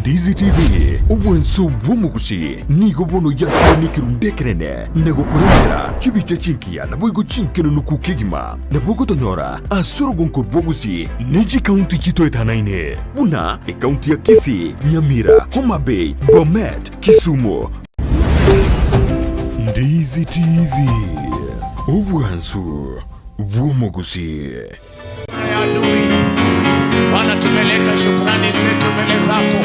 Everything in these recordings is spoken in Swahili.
Ndizi TV, obwanso bw'omugusi nigo bono yakire n'ekirundekerene nagokurentera chibicha chinkiya naboigo chinkenonuku kegima nabogotonyora ase orogonko rw'obusi n'echikaunti chitoetanaine buna ekaunti ya Kisii, Nyamira, Homa Bay, Bomet, Kisumu. Ndizi TV, obwanso bw'omugusi. Ya adui. Bwana, tumeleta shukrani zetu mbele zako.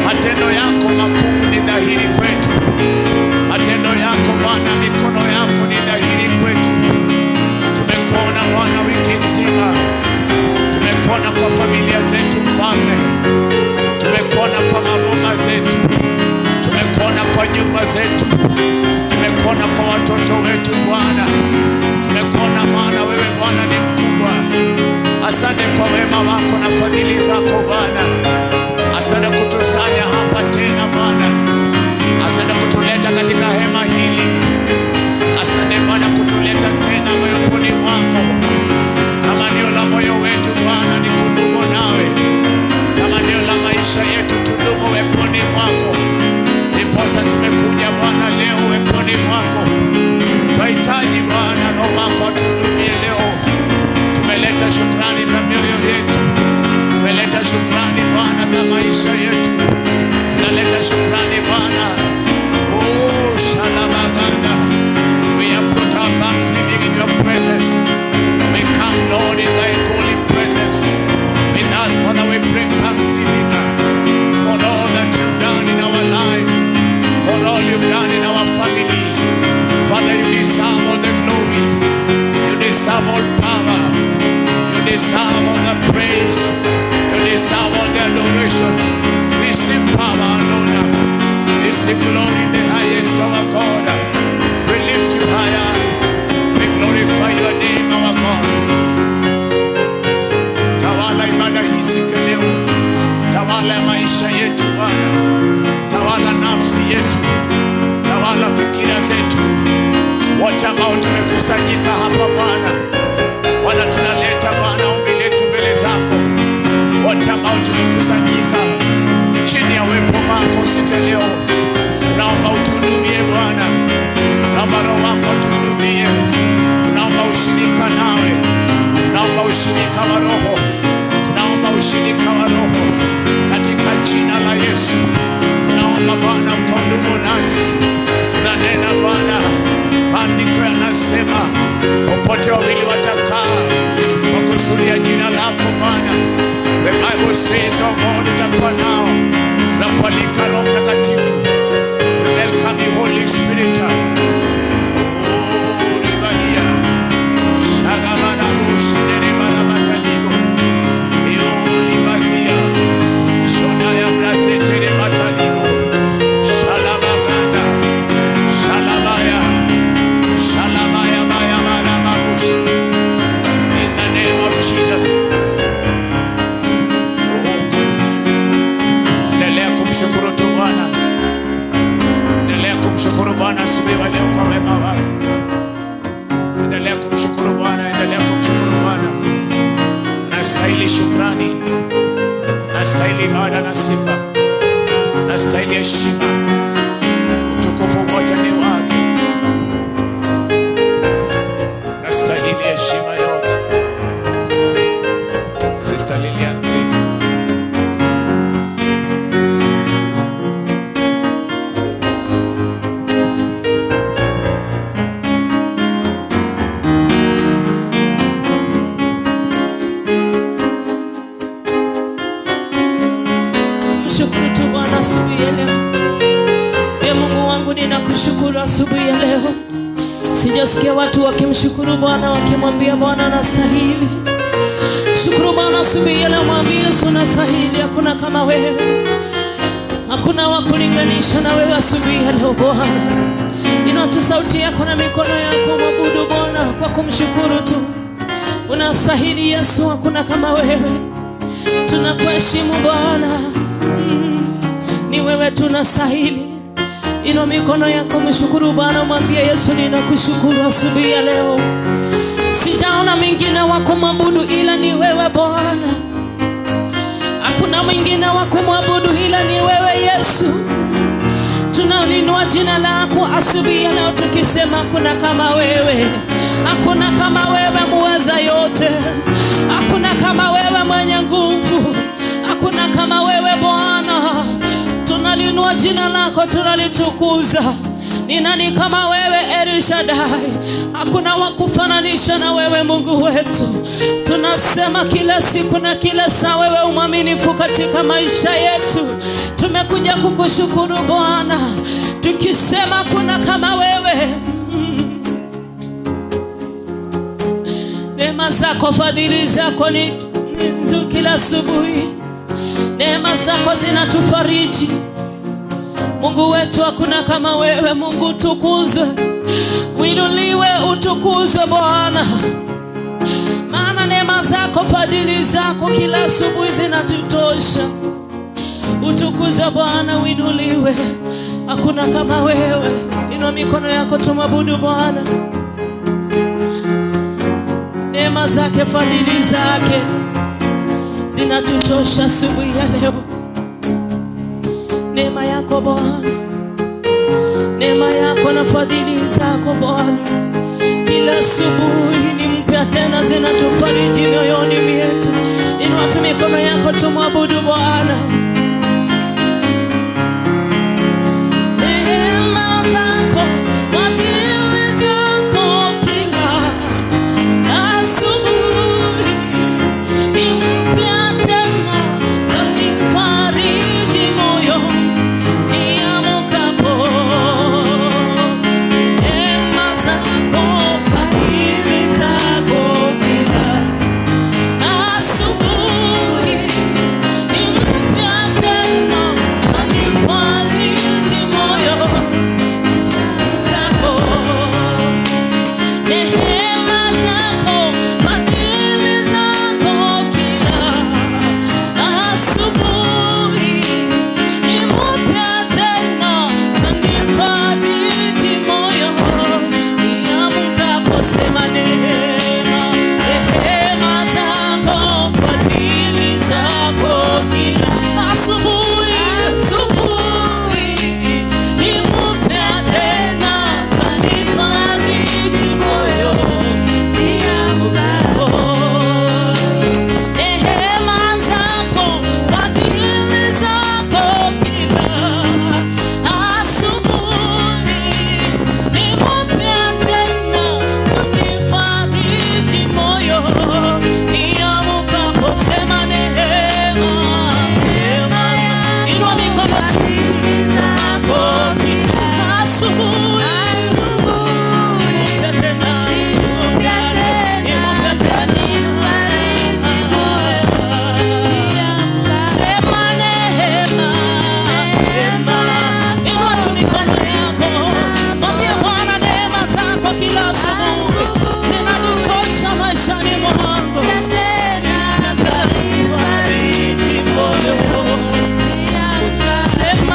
Matendo yako makuu ni dhahiri kwetu. Matendo yako Bwana, mikono yako ni dhahiri kwetu. Tumekuona Bwana wiki nzima, tumekuona kwa familia zetu Mfalme, tumekuona kwa maboma zetu, tumekuona kwa nyumba zetu, tumekuona kwa watoto wetu Bwana, tumekuona maana wewe Bwana ni mkubwa. Asante kwa wema wako na fadhili zako Bwana. Asante kutusanya hapa tena Bwana. Asante kutuleta katika hema hili. Asante Bwana kutuleta tena moyoni mwako. Tamanio la moyo wetu Bwana ni kudumu nawe. Tamanio la maisha yetu tudumu weponi mwako. Ndiposa tumekuja Bwana leo weponi mwako. Twahitaji Bwana Roho wako atuhudumie leo. Tumeleta shukrani za mioyo yetu. Tumeleta shukrani Bwana za maisha yetu. Tunaleta shukrani Bwana. Oh, shalabaganda. We have put our thanksgiving in your presence. We come, Lord, in thy holy presence. With us, Father, we bring thanksgiving for all that you've done in our lives, for all you've done in our families. Father, you deserve all the glory. You deserve all power. You deserve all the praise. You deserve all the adoration. Receive power and honor. Receive glory in the highest, our God. We lift you higher. We glorify your name, our God. Tawala ibada hii siku ya leo. Tawala maisha yetu Bwana. Tawala nafsi yetu. Tawala fikira zetu. Wote ambao tumekusanyika hapa Bwana, Bwana tunaleta Bwana ombi letu mbele zako. Wote ambao tumekusanyika chini ya uwepo wako siku ya leo, tunaomba utuhudumie Bwana. Tunaomba Roho wako atuhudumie. Tunaomba ushirika nawe. Tunaomba ushirika wa Roho. Tunaomba ushirika wa Roho katika jina la Yesu. Tunaomba Bwana ukahudumu nasi. Tunanena Bwana, maandiko yanasema popote wawili watakaa kwa kusudia jina lako Bwana. The Bible says, oh God, utakuwa nao. Tunakualika Roho Mtakatifu. We welcome you, Holy Spirit. Oh, ribalia. Shagamana bushinere barabataligo. Yoli bazia. Shonaya brazetere bataligo. Shalabaganda. Shalabaya. Shalabaya baya barababushi. In the name of Jesus. Oh, continue. Endelea kumshukuru tu Bwana. Endelea kumshukuru Bwana asubuhi wa leo kwa wema wake. Endelea kumshukuru Bwana, endelea kumshukuru Bwana. Nastahili shukrani, nastahili ibada na sifa, nastahili heshima. Utukufu wote ni wake. Nastahili heshima yote. Sister Lilian, please. Mshukuru tu Bwana asubuhi ya leo. Ee Mungu wangu, ninakushukuru asubuhi ya leo. Sijasikia watu wakimshukuru Bwana, wakimwambia Bwana anastahili. Shukuru Bwana asubuhi ya leo, mwambie Yesu unastahili, hakuna kama wewe. Hakuna wa kulinganisha na wewe asubuhi ya leo Bwana. Inua tu sauti yako na mikono yako, mwabudu Bwana kwa kumshukuru tu. Unastahili Yesu, hakuna kama wewe. Tunakuheshimu Bwana. Ni wewe tunastahili. Inua mikono yako, mshukuru Bwana, mwambie Yesu ninakushukuru asubuhi ya leo. Sijaona mingine wa kumwabudu ila ni wewe Bwana. Hakuna mwingine wa kumwabudu ila ni wewe Yesu. Tunalinua jina lako asubuhi ya leo tukisema hakuna kama wewe. Hakuna kama wewe muweza yote. Hakuna kama wewe mwenye nguvu. Hakuna kama wewe Bwana. Tunalinua jina lako, tunalitukuza. Ni nani kama wewe El Shaddai? Hakuna wa kufananisha na wewe Mungu wetu. Tunasema kila siku na kila saa wewe umwaminifu katika maisha yetu. Tumekuja kukushukuru Bwana, tukisema hakuna kama wewe. Neema zako, fadhili zako ni nzuri kila asubuhi. Neema zako zinatufariji. Mungu wetu, hakuna kama wewe. Mungu utukuzwe, uinuliwe, utukuzwe Bwana. Maana neema zako, fadhili zako kila asubuhi zinatutosha. Utukuzwe Bwana, uinuliwe. Hakuna kama wewe. Inua mikono yako tumwabudu Bwana. Neema zake, fadhili zake zinatutosha asubuhi ya leo. Neema yako Bwana, neema yako na fadhili zako Bwana, kila asubuhi ni mpya tena, zinatufariji mioyoni mwetu. Inua tu mikono yako tumwabudu Bwana. Neema zako, fadhili zako kila asubuhi ni mpya tena, zanifariji moyo niamkapo. Neema zako, fadhili zako kila asubuhi ni mpya tena, zanifariji moyo niamkapo. Neema zako, fadhili zako kila asubuhi ni mpya tena, zanifariji moyo niamkapo. Sema neema, rehema zako, fadhili zako kila asubuhi, asubuhi ni mpya tena, zanifariji moyo niamkapo. Rehema zako, fadhili zako kila asubuhi ni mpya tena, zanifariji moyo niamkapo. Sema neema, neema. Inua mikono tu. Kila asubuhi, mpya tena, mpya tena, Sema neema, neema. Inua tu mikono yako, mwambie Bwana neema zako kila asubuhi zinanitosha maishani mwangu. Fariji moyo. Sema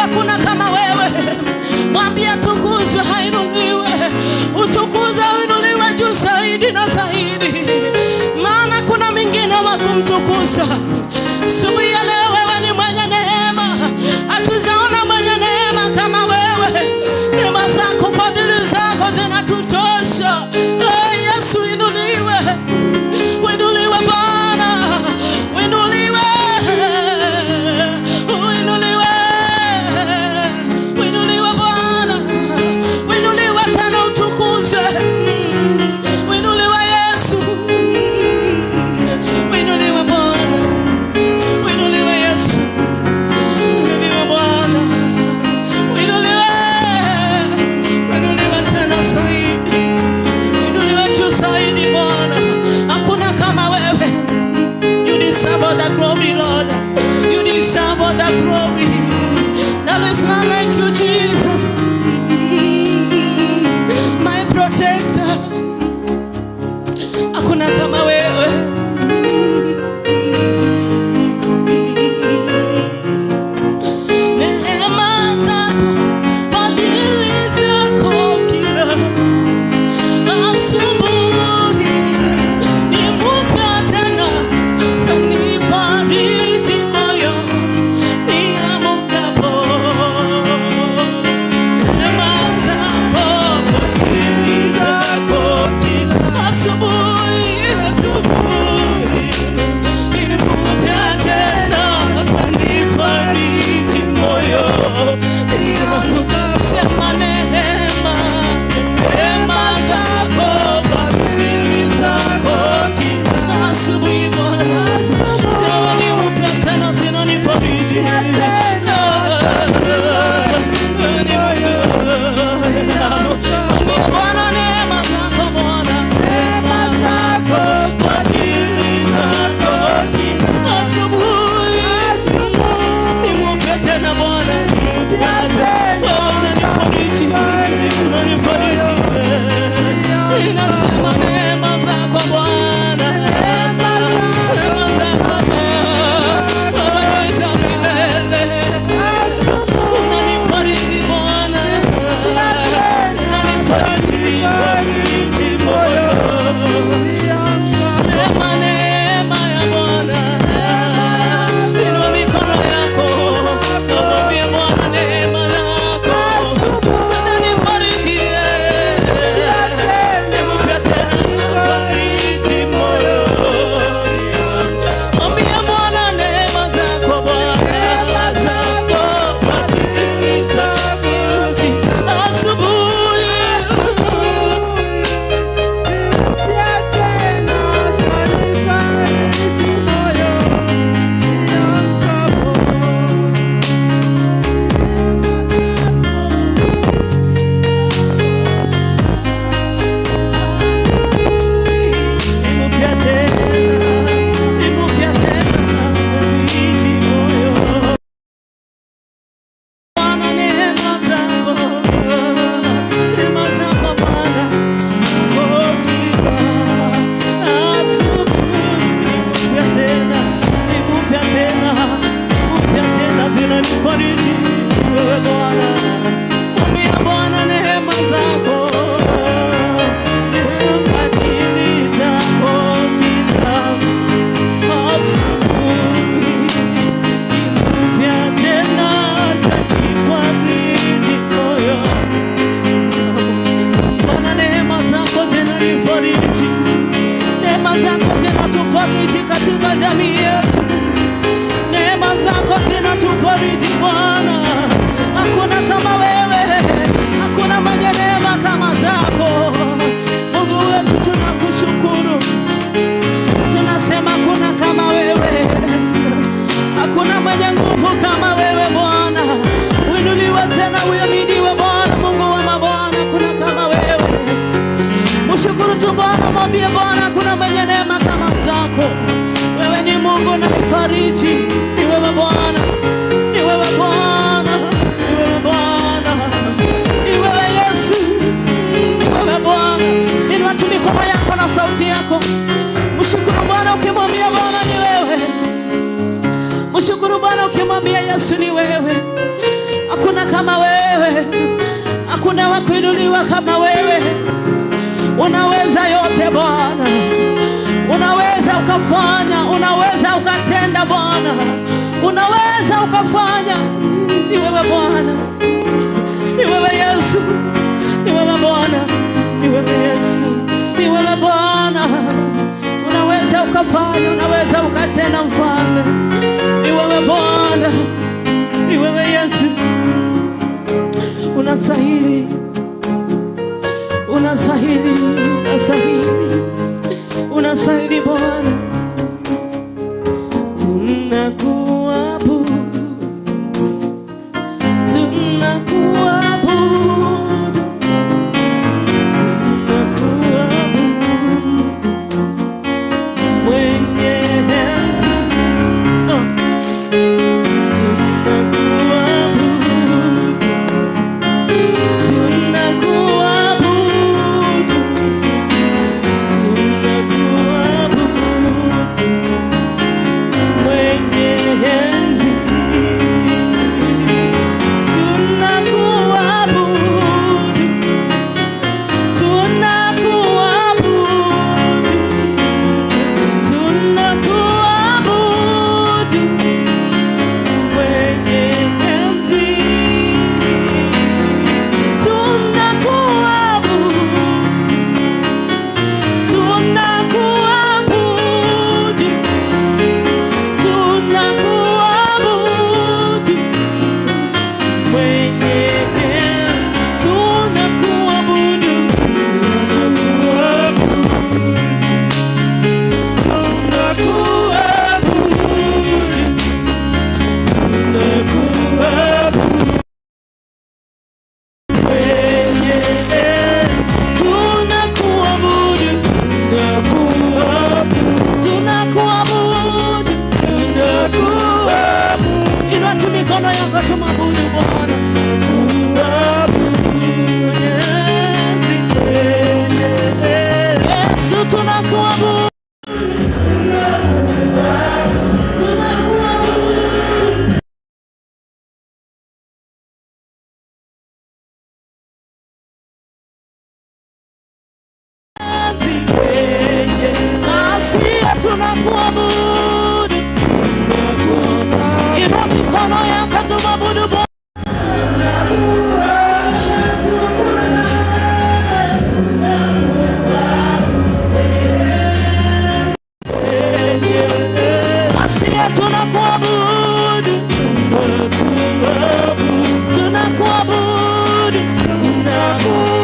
Hakuna kama wewe. Mwambie atukuzwe, hainuliwe. Utukuzwe, uinuliwe juu zaidi na zaidi. Maana kuna mingine wa kumtukuza. Asubuhi ya leo wewe ni mwenye neema. Hatujaona mwenye neema kama wewe. Neema zako, fadhili zako zinatutosha. Hey, Yesu inuliwe. Uinuliwe Bwana. Uinuliwe. Uinuliwe. Uinuliwe Bwana. Uinuliwe tena utukuzwe. Uinuliwe Yesu. Uinuliwe Bwana. Uinuliwe Yesu. Uinuliwe Bwana. Uinuliwe. Uinuliwe tena zaidi. Uinuliwe juu zaidi Bwana. Hakuna kama wewe. You deserve all the glory, Lord. You deserve all the glory. There is none like you, Jesus. My protector. Hakuna kama wewe. Neema zako, fadhili zako kila asubuhi ni mpya tena, zanifariji moyo niamkapo. Neema zako, fadhili zako kila asubuhi, asubuhi ni mpya tena, zanifariji moyo niamkapo. Sema neema, neema zako, fadhili zako kila asubuhi Bwana, wewe ni mpya tena, zinanifariji. Wewe ni mpya. Mwambie Bwana neema zako Bwana, neema zako, fadhili zako kila asubuhi ni mpya tena Bwana, wewe unanifariji, unanifariji. Ninasema neema zako Bwana, neema zako Bwana ni za milele. Unanifariji Bwana, unanifariji, fariji moyo. Sema neema ya Bwana, inua mikono yako, mwambie Bwana neema yako, unanifariji, ni mpya tena, fariji moyo. Mwambie Bwana neema zako Bwana, neema zako, fadhili zako, asubuhi. Ni mpya tena, ni mpya tena, fariji moyo. Bwana neema zako, neema zako Bwana, asubuhi ni mpya tena, ni mpya tena, ni mpya tena, zinanifariji wewe Bwana. Mwambie Bwana neema zako, fadhili zako kila asubuhi ni mpya tena, zanifariji moyo. Bwana neema zako zinanifariji, neema zako zinatufariji katika jamii yetu, neema zako zinatufariji Bwana. Hakuna kama wewe, hakuna mwenye neema kama zako. Mungu wetu tunakushukuru, tunasema hakuna kama wewe, hakuna mwenye nguvu kama wewe Bwana. Uinuliwe tena uimidiwe Bwana, Mungu wa mabwana, hakuna kama wewe. Mshukuru tu Bwana, mwambie Bwana hakuna mwenye neema kama zako. Wewe ni Mungu na mfariji, ni wewe Bwana, ni wewe Bwana, ni wewe Bwana, ni wewe Yesu, ni wewe Bwana. Inua tu mikono yako na sauti yako, mshukuru Bwana ukimwambia Bwana ni wewe. Mshukuru Bwana ukimwambia Yesu ni wewe. Hakuna kama wewe, hakuna wa kuinuliwa kama wewe. Unaweza yote Bwana, unaweza ukafanya, unaweza ukatenda Bwana, unaweza ukafanya. Ni wewe Bwana, ni wewe Yesu, ni wewe Bwana, ni wewe Yesu, ni wewe Bwana. Unaweza ukafanya, unaweza ukatenda Mfalme. Ni wewe Bwana, ni wewe Yesu. Unastahili, unastahili, unastahili, unastahili Bwana. Tunakuabudu, tunakuabudu, tunakuabudu mwenye enzi. Oh. Tunakuabudu, tunakuabudu, tunakuabudu mwenye enzi. Tunakuabudu, tunakuabudu, tunakuabudu mwenye enzi. Tunakuabudu, tunakuabudu, tunakuabudu mwenye enzi. Tunakuabudu, tunakuabudu, tunakuabudu. Inua tu mikono yako tumwabudu Bwana. Mwenye enzi. Yesu tunakuabudu. Masia tunakuabudu. Inua mikono yako tumwabudu Bwana. Masia tunakuabudu. Tunakuabudu. Tunakuabudu.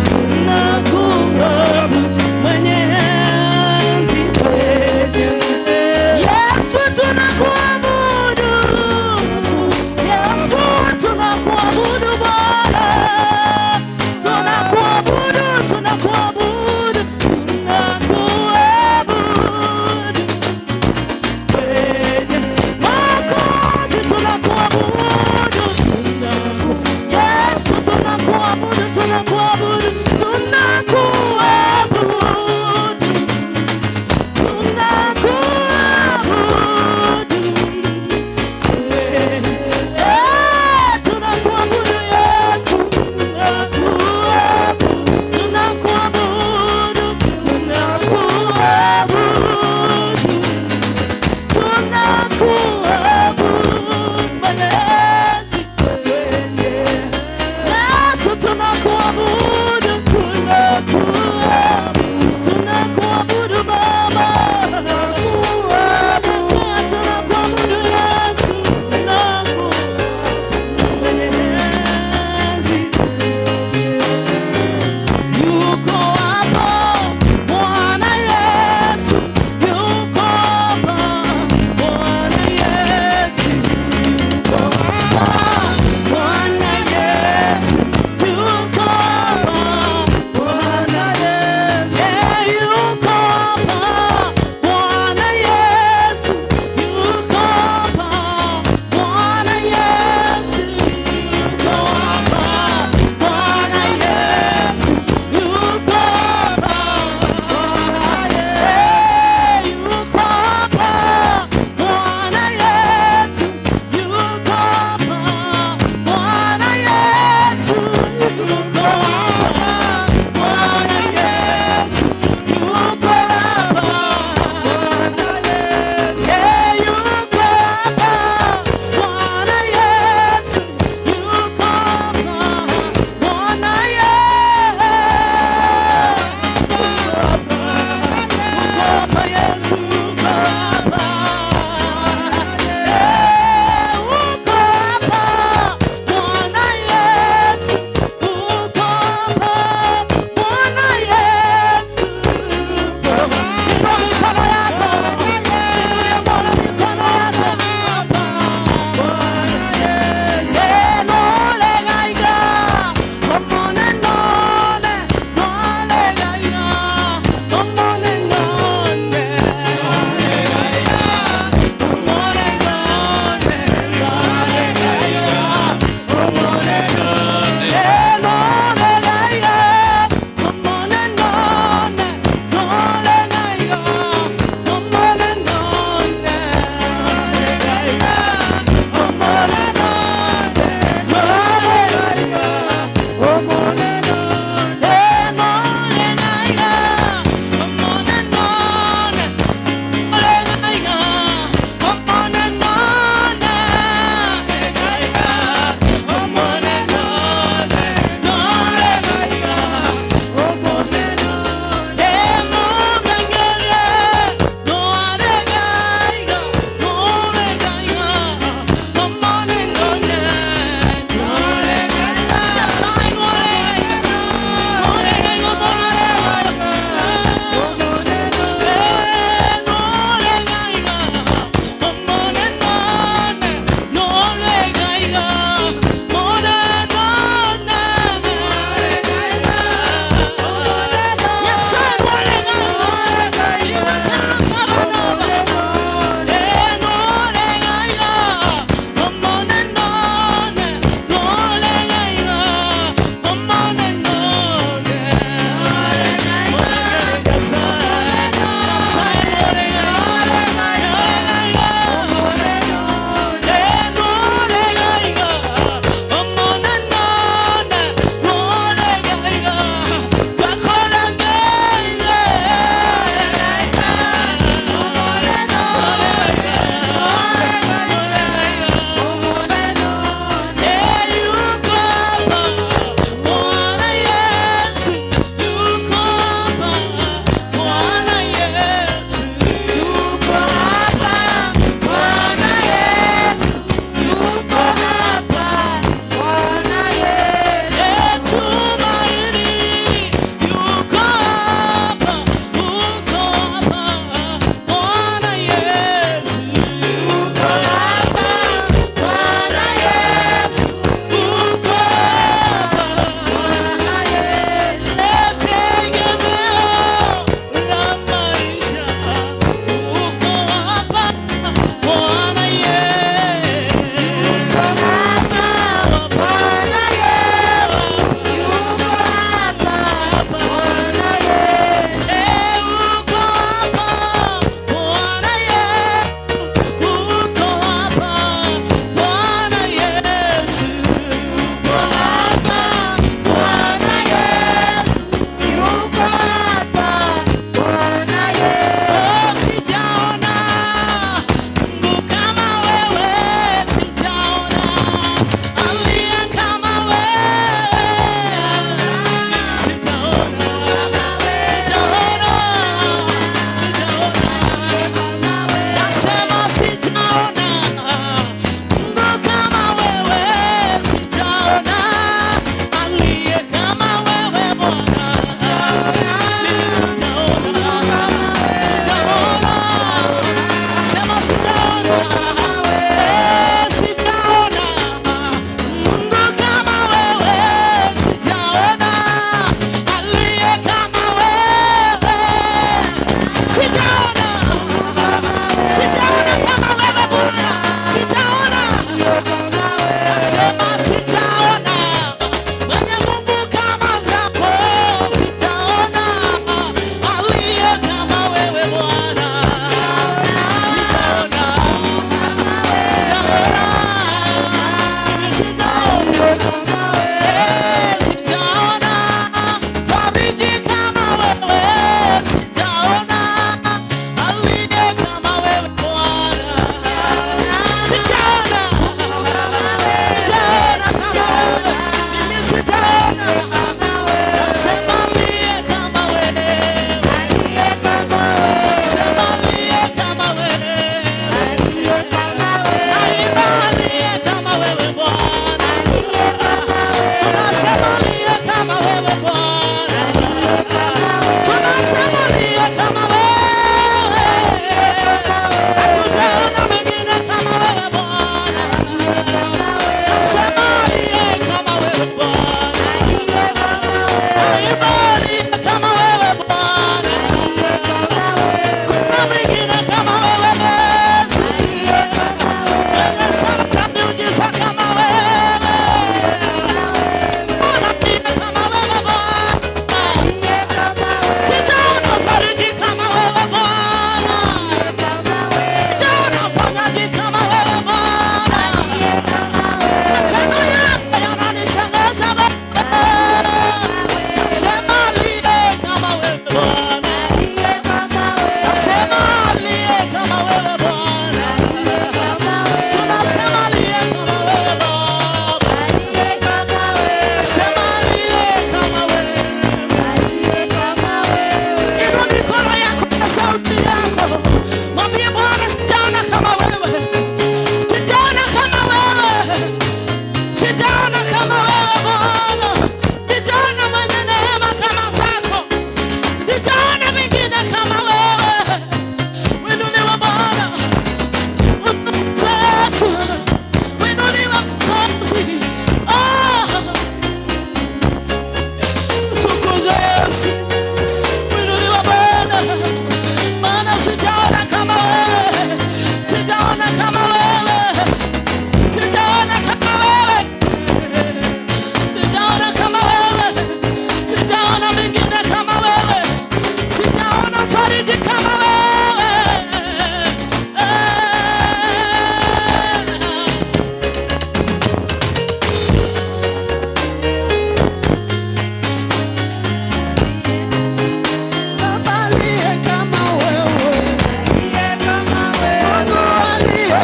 Tunakuabudu mwenye enzi. Yesu tunakuabudu. Yesu tunakuabudu Bwana. Tunakuabudu, tunakuabudu, tunakuabudu.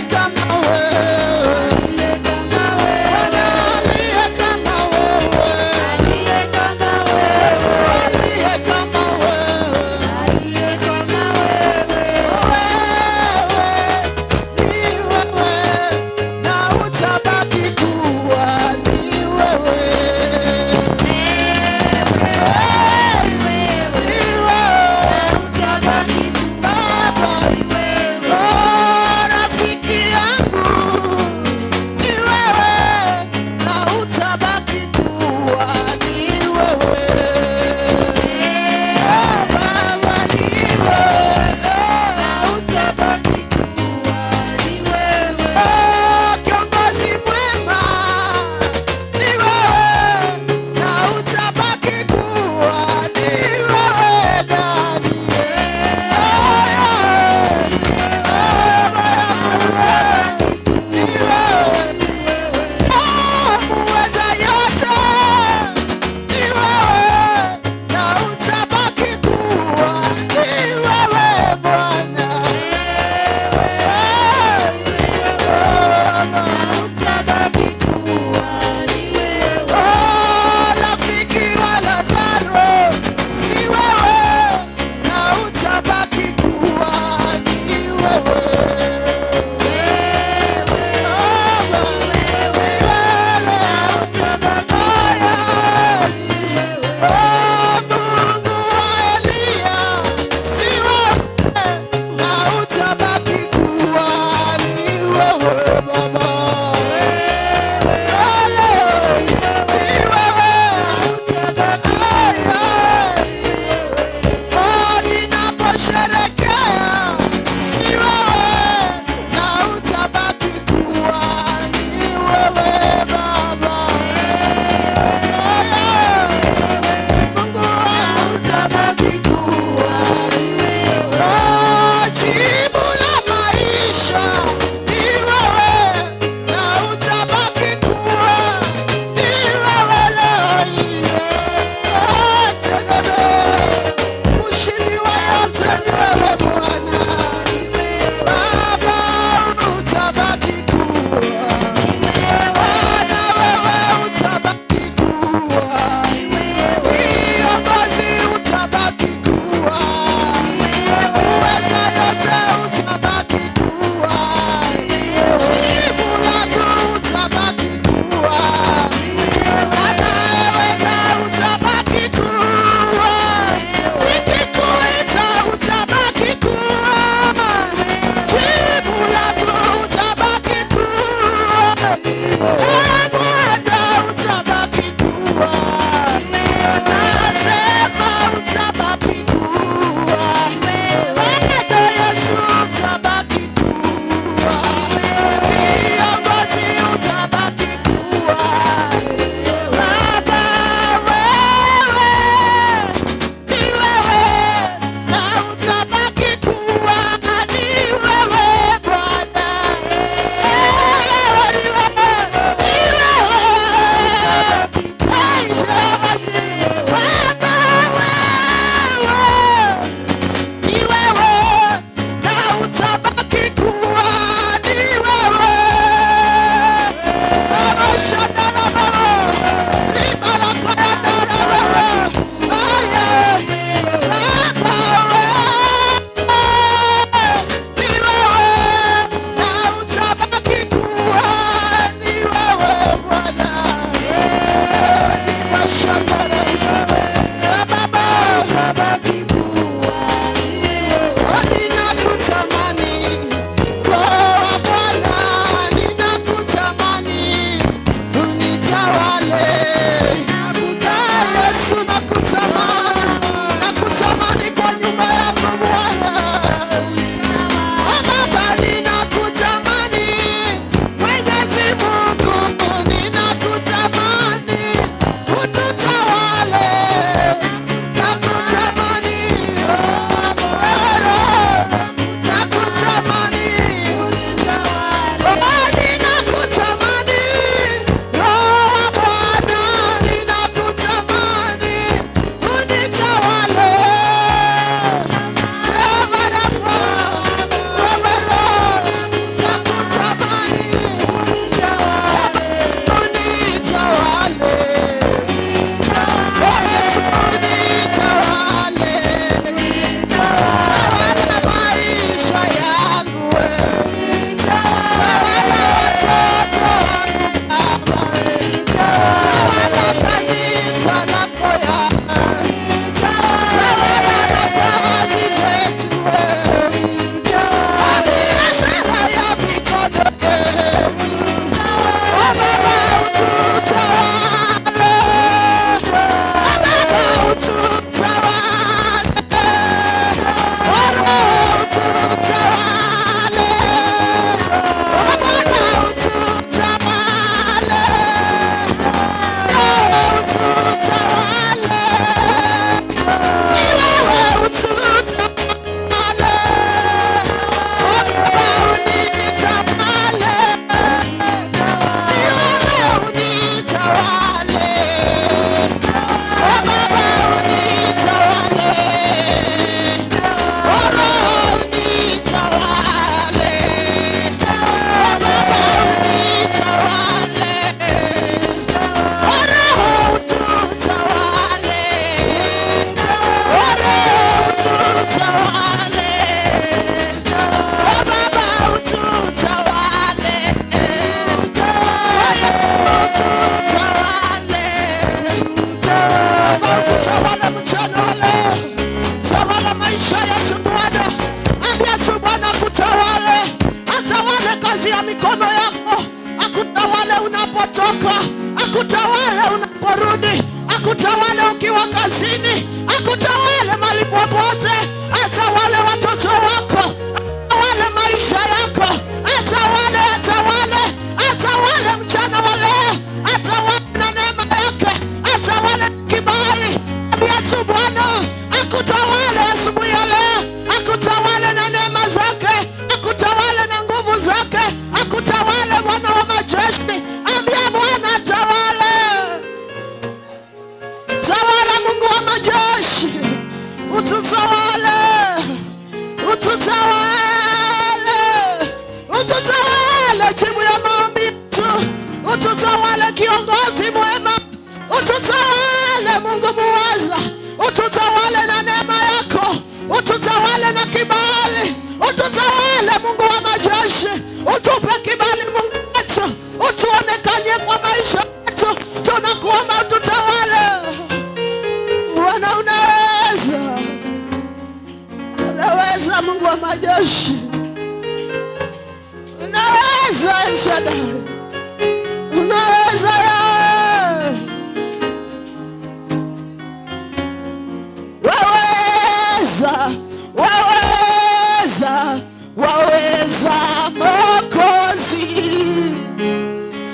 kama wewe, Bwana aliye kama wewe, Yesu aliye kama wewe. Wewe ni wewe na utabaki kuwa ni wewe. Ni wewe Baba, oh rafiki yangu. kazi ya mikono yako, akutawale unapotoka, akutawale unaporudi, akutawale ukiwa kazini, akutawale mahali popote, atawale watoto wako, atawale maisha yako, atawale, atawale, atawale mchana wa leo, atawale na neema yake, atawale kibali. Ambia Bwana akutawale asubuhi ya leo, akutawale na neema zake, akutawale na nguvu zake, akutawale Bwana wa majeshi. Ambia Bwana tawale, tawala Mungu wa majeshi, ututawale, ututawale, ututawale jibu ya maombi yetu, ututawale kiongozi mwema, ututawale Mungu muweza, ututawale na neema yako, ututawale na kibali, ututawale Mungu wa majeshi, utupe kibali Mungu wetu, utuonekanie kwa maisha yetu. Tunakuomba ututawale Bwana, unaweza, unaweza Mungu wa majeshi, unaweza El Shaddai, unaweza Yahweh. Waweza, waweza, waweza Mwokozi,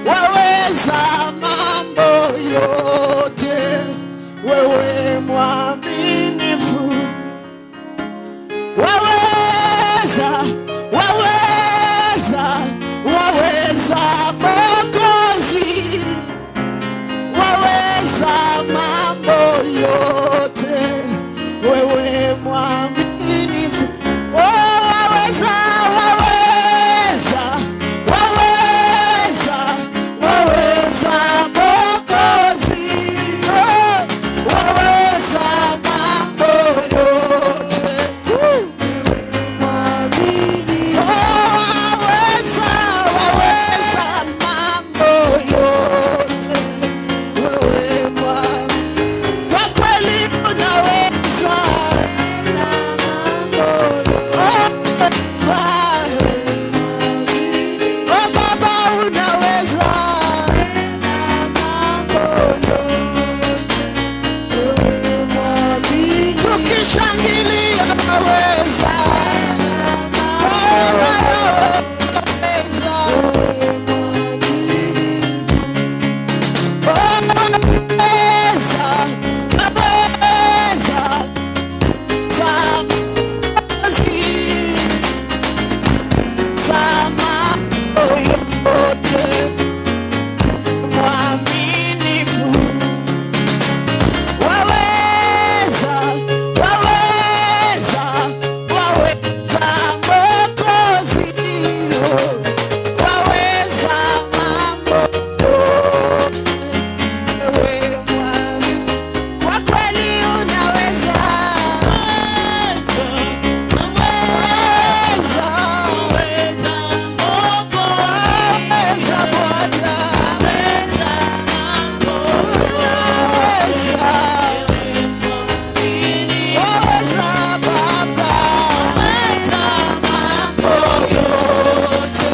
waweza mambo yote, wewe mwaminifu. Waweza, waweza, waweza Mwokozi, waweza mambo yote, wewe mwaminifu. Oh, waweza, waweza, waweza, waweza Mwokozi, oh, waweza mambo yote. Oh, waweza, waweza mambo yote, wewe mwaminifu. Kwa kweli unaweza. Oh, Baba. Oh, Baba unaweza. Tukishangilia unaweza. Waweza. Waweza. Waweza. Samazi. Sama yote. Mwaminifu. Waweza, waweza, waweza Mwokozi, waweza mambo yote, wewe mwaminifu. Kwa kweli unaweza, waweza, waweza Bwana, unaweza, waweza Baba, mambo yote,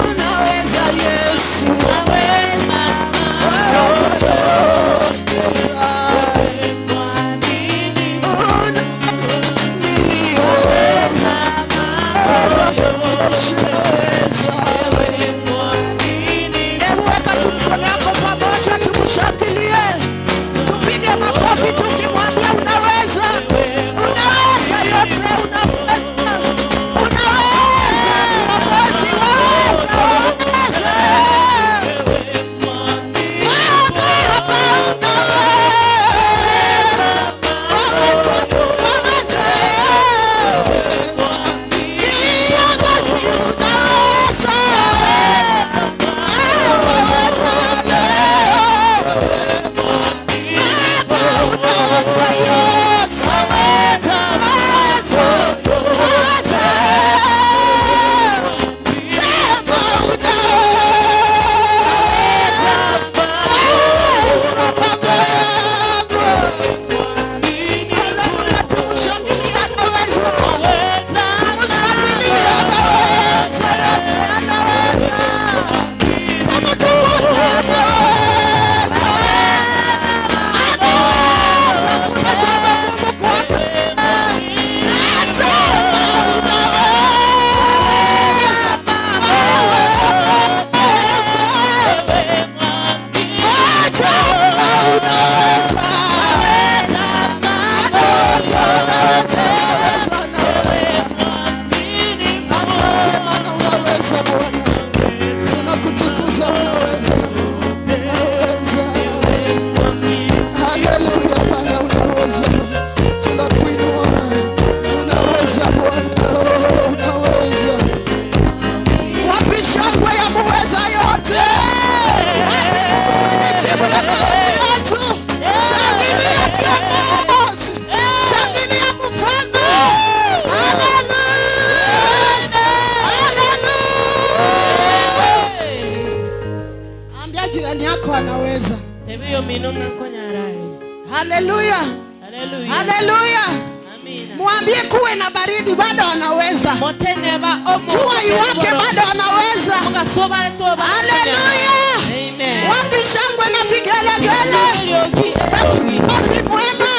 unaweza Yesu, waweza, Hebu weka tu mkono wako pamoja, tumshangilie, tupige makofi tukimwambia unaweza, unaweza yote, unaweza, unaweza, Mwokozi, waweza, waweza. Baba, Baba, unaweza, waweza, waweza. Kiongozi, unaweza. Haleluya. Haleluya. Mwambie kuwe na baridi bado anaweza. Jua iwake bado anaweza. Haleluya. Wapi shangwe na vigelegele? Kiongozi mwema,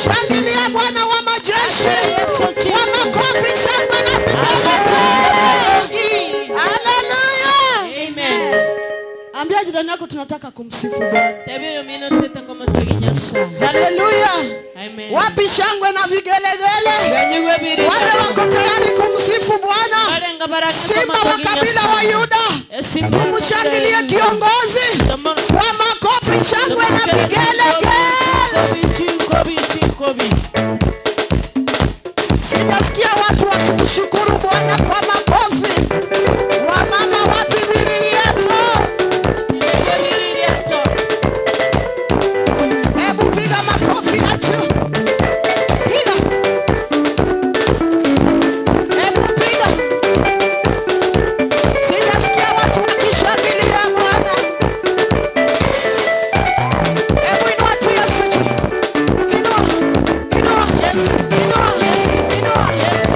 shangilia Bwana wa majeshi. Kwa makofi, shangwe na vigelegele. Haleluya. Amen. Ambia jirani yako tunataka kumsifu Bwana. Haleluya. Amen. Wapi shangwe na vigelegele? Wale wako tayari kumsifu Bwana. Simba wa kabila wa Yuda, tumshangilie kiongozi kwa makofi, shangwe na vigelegele. Sijasikia watu wakimshukuru Bwana kwa makofi. Wamama wapi viririato? Hebu piga makofi achu. Piga. Hebu piga. Sijasikia watu wakishangilia Bwana. Hebu inua tu Yesu juu. Inua. Inua. Yes. Inua. Yes. Inua. Yes.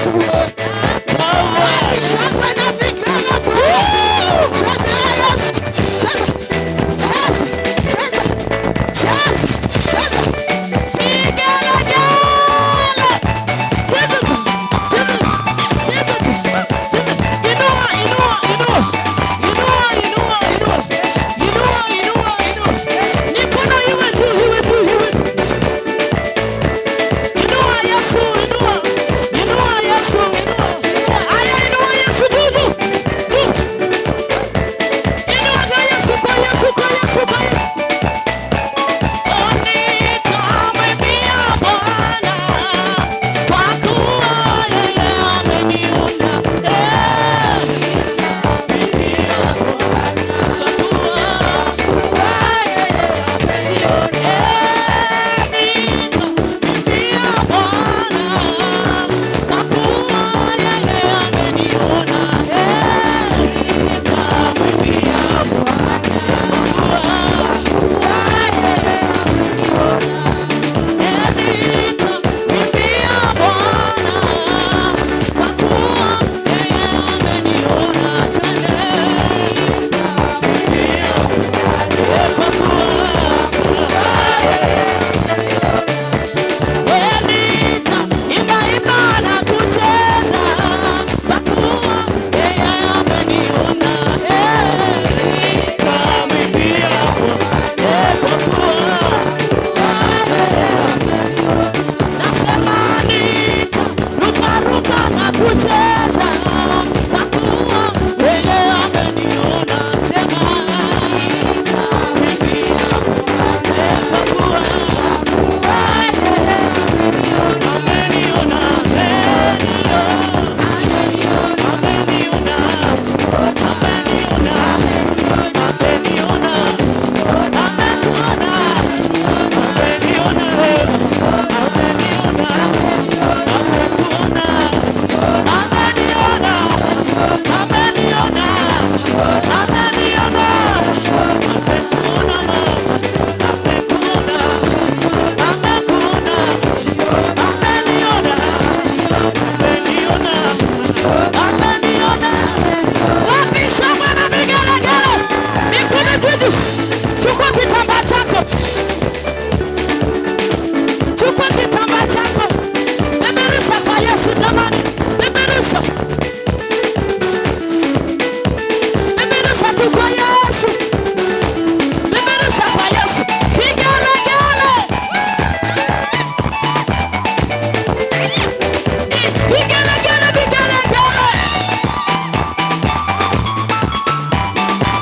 Yesu. Shangwe na vigelegele. Cheza Yesu. Cheza. Cheza. Cheza. Cheza. Cheza. Vigelegele. Cheza tu. Cheza. Cheza tu. Cheza. Inua, inua, inua. Inua, inua, inua. Inua, inua, inua. Mikono iwe juu, iwe juu, iwe juu. Inua Yesu, inua. Inua Yesu, inua. Aya, inua Yesu juu, juu. Juu. Inua kwa Yesu, kwa Yesu, kwa Yesu, kwa Yesu. Nitamwimbia Bwana, kwa kuwa yeye ameniona. Nitamwimbia Bwana, kwa kuwa yeye ameniona. Nitamwimbia Bwana, kwa kuwa yeye ameniona. Nitamwimbia Bwana, kwa kuwa yeye nitamwimbia Bwana, kwa kuwa yeye ameniona. Twende. Nitamwimbia Bwana, kwa kuwa nitaimba imba na kucheza, kwa kuwa yeye ameniona. Nitamwimbia Bwana, kwa kuwa nasema nitarukaruka na kucheza, kwa kuwa yeye ameniona. Sema nitamwimbia Bwana, kwa kuwa ameniona, ameniona, ameniona, ameniona, ameniona, ameniona, ameniona, amekuona, ameniona, ameniona, amekuona, amekuona, ameniona, ameniona, ameniona. Wapi shangwe na vigelegele? Mikono juu. Chukua kitambaa chako. Chukua kitambaa chako. Peperusha kwa Yesu jamani. Peperusha. Peperusha tu kwa Yesu. Peperusha kwa Yesu. Vigelegele. Vigelegele, vigelegele.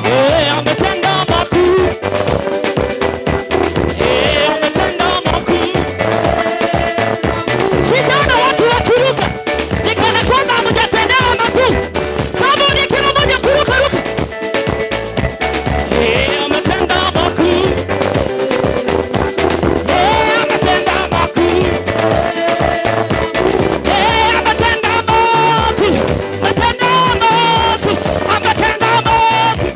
Eh, ametenda makuu. Eh, ametenda makuu. Sijaona watu wakiruka. Ni kana kwamba hamjatendewa makuu. Sababu ni kila mmoja kuruka ruka. Eh, ametenda makuu. Eh, ametenda makuu. Eh, ametenda makuu. Ametenda makuu. Ametenda makuu.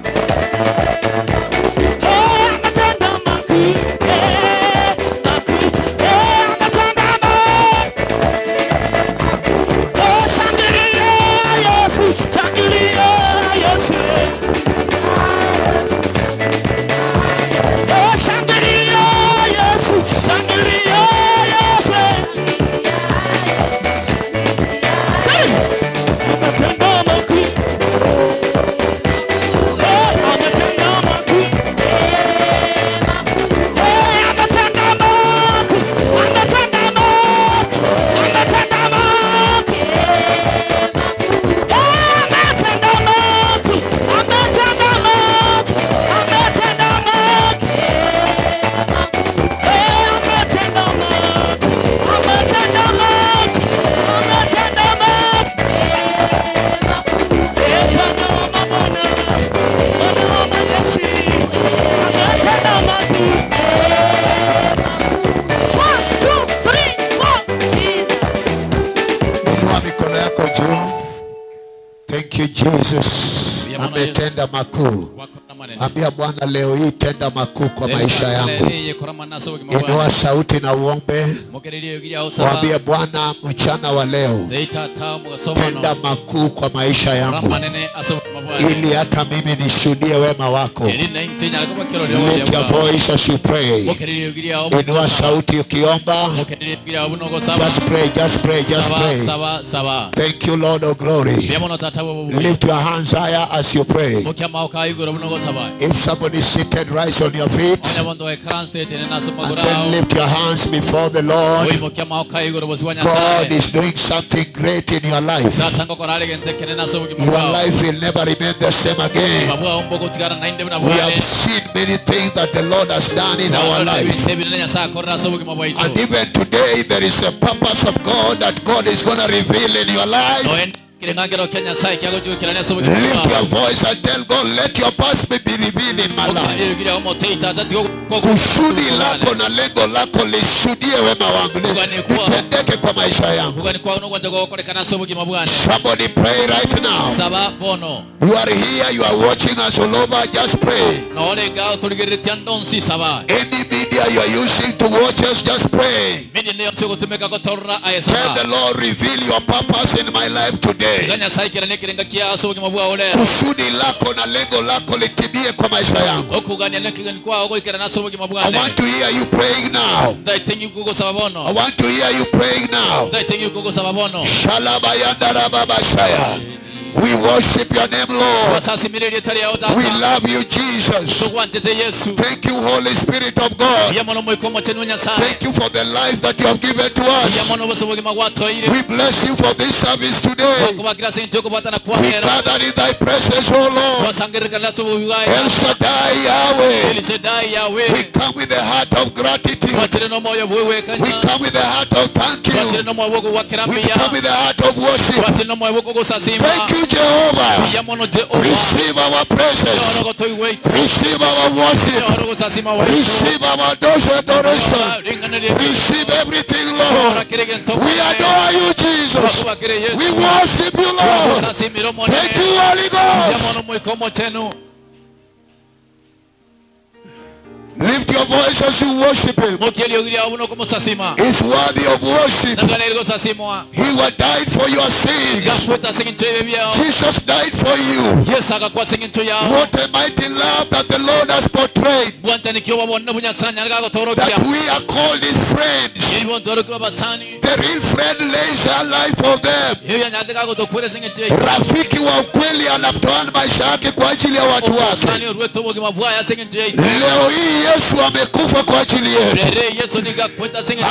Eh, ametenda makuu. Eh, makuu. Eh, ametenda makuu. Oh, shangilia Yesu, shangilia Yesu. Oh, shangilia Yesu, shangilia Yesu. Hey! Ametenda makuu. Eh, ametenda makuu. Eh, ametenda makuu. Ametenda makuu. Ametenda makuu. Ametenda makuu. Ametenda makuu. Ametenda makuu. Eh, ametenda makuu. Ametenda makuu. Ametenda makuu. Eh, Bwana wa mabwana, Bwana wa majeshi, ametenda makuu. 1, 2, 3, 4. Inua mikono yako juu. Thank you Jesus. Ametenda makuu. Ambia Bwana leo hii tenda makuu kwa maisha yangu. Inua sauti na uombe. Mwambie Bwana mchana wa leo tenda makuu kwa maisha yangu, ili hata mimi nishuhudie wema wako. Lift your voice as you pray. Inua sauti ukiomba. Just pray, just pray, just pray. Thank you, Lord of glory. Lift your hands higher as you pray. If somebody is seated, rise on your feet and then lift your hands before the Lord. God is doing something great in your life. Your life will never remain the same again. We have seen many things that the Lord has done in our life. And even today there is a purpose of God that God is going to reveal in your life. Lift your voice and tell God, let your past be revealed in my life. Kusudi lako na lengo lako lishuhudie wema wangu, litendeke kwa maisha yangu. Somebody pray right now. You are here, you are watching us all over, just pray. Any media you are using to watch us, just pray. Tell the Lord, reveal your purpose in my life today. Kusudi lako na lengo lako litimie kwa maisha yangu. I want to hear you praying now. I want to hear you praying now. Shalabayandarababashaya. We worship your name, Lord. We love you, Jesus. Thank you, Holy Spirit of God. Thank you for the life that you have given to us. We bless you for this service today. We gather in thy presence, O Lord. El Shaddai Yahweh. We come with the heart of gratitude. We come with the heart of thank you. We come with the heart of worship. Thank you, Jehovah. Receive our praises. Receive our worship. Receive our adoration. Receive everything, Lord. We adore you, Jesus. We worship you, Lord. Thank you, Holy Ghost. Lift your voice as you worship him. He's worthy of worship. He who died for your sins. Jesus died for you. What a mighty love that the Lord has portrayed. That we are called his friends. The real friend lays her life for them. Rafiki wa ukweli anatoa maisha yake kwa ajili ya watu wake. Leo hii Yesu amekufa kwa ajili yetu.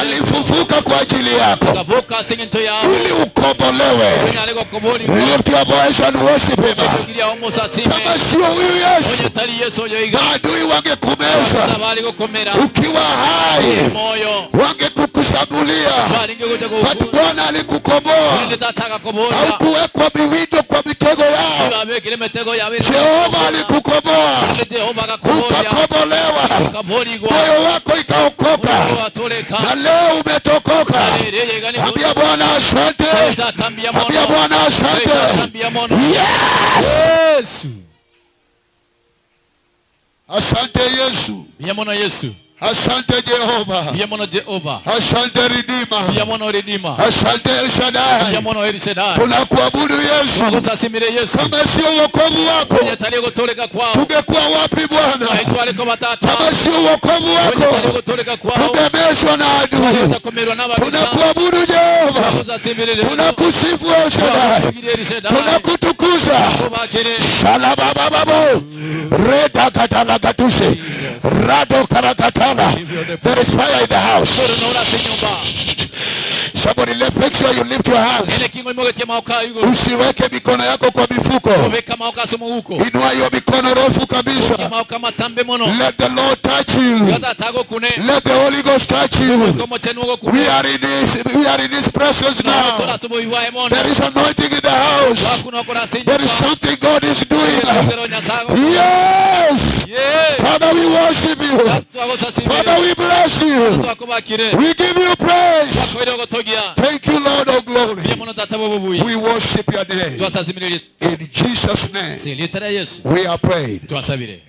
Alifufuka kwa ajili yako ili ukombolewe. Lift your voice and worship him. Kama sio huyu Yesu, maadui wangekumeza ukiwa hai, wangekukusabulia. But Bwana alikukomboa. Haukuwekwa miwindo kwa mitego yao. Jehova alikukomboa, ukakombolewa, moyo wako ikaokoka, na leo umetokoka. Ambia Bwana asante. Ambia Bwana asante. Yes. Asante Yesu. Asante Jehova. Asante Redeemer. Asante El Shaddai. Tunakuabudu Yesu. Kama sio wokovu wako tungekuwa wapi Bwana? Kama sio wokovu wako tungemezwa na adui. Tunakuabudu Jehova. Tunakusifu El Shaddai. Tunakutukuza. Shalabababo. Reda katalakatushe. Rado karakatala. There is fire in the house. Somebody make sure you lift your hands. Usiweke mikono yako kwa mifuko. Inua hiyo mikono refu kabisa. Let the Lord touch you. Let the Holy Ghost touch you. We are in His presence now. There is anointing in the house. There is something God is doing. Yes. Father, we worship you. Father, we bless you. We give you praise. Thank you, Lord of glory. We worship your name. In Jesus' name we are prayed.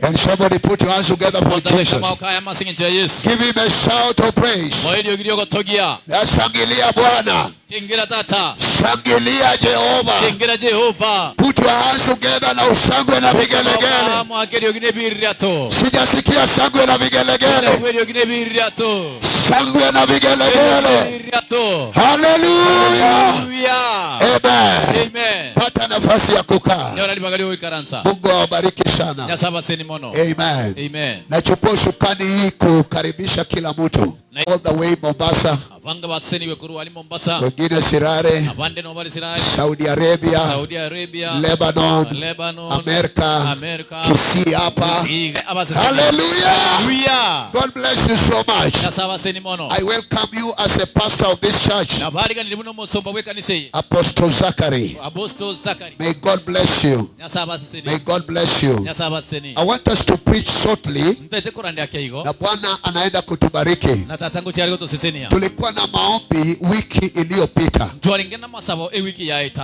And somebody put your hands together for Jesus. Give him a shout of praise. Shangilia Bwana. Shangilia Jehova. Put your hands together na ushangwe na vigelegele. Sijasikia shangwe na vigelegele. Shangwe na vigelegele. Hallelujah. Amen. Amen. Pata nafasi ya kukaa. Mungu awabariki sana. Amen. Amen. Nachukua usukani hii kukaribisha kila mtu. All the way Mombasa, wengine Sirare, Saudi Arabia, Lebanon, America, Kisii hapa. Hallelujah. God bless you so much. I welcome you as a pastor of this church, Apostle Zachary. May God bless you. May God bless you. I want us to preach shortly. Na Bwana anaenda kutubariki. Tulikuwa na maombi wiki iliyopita,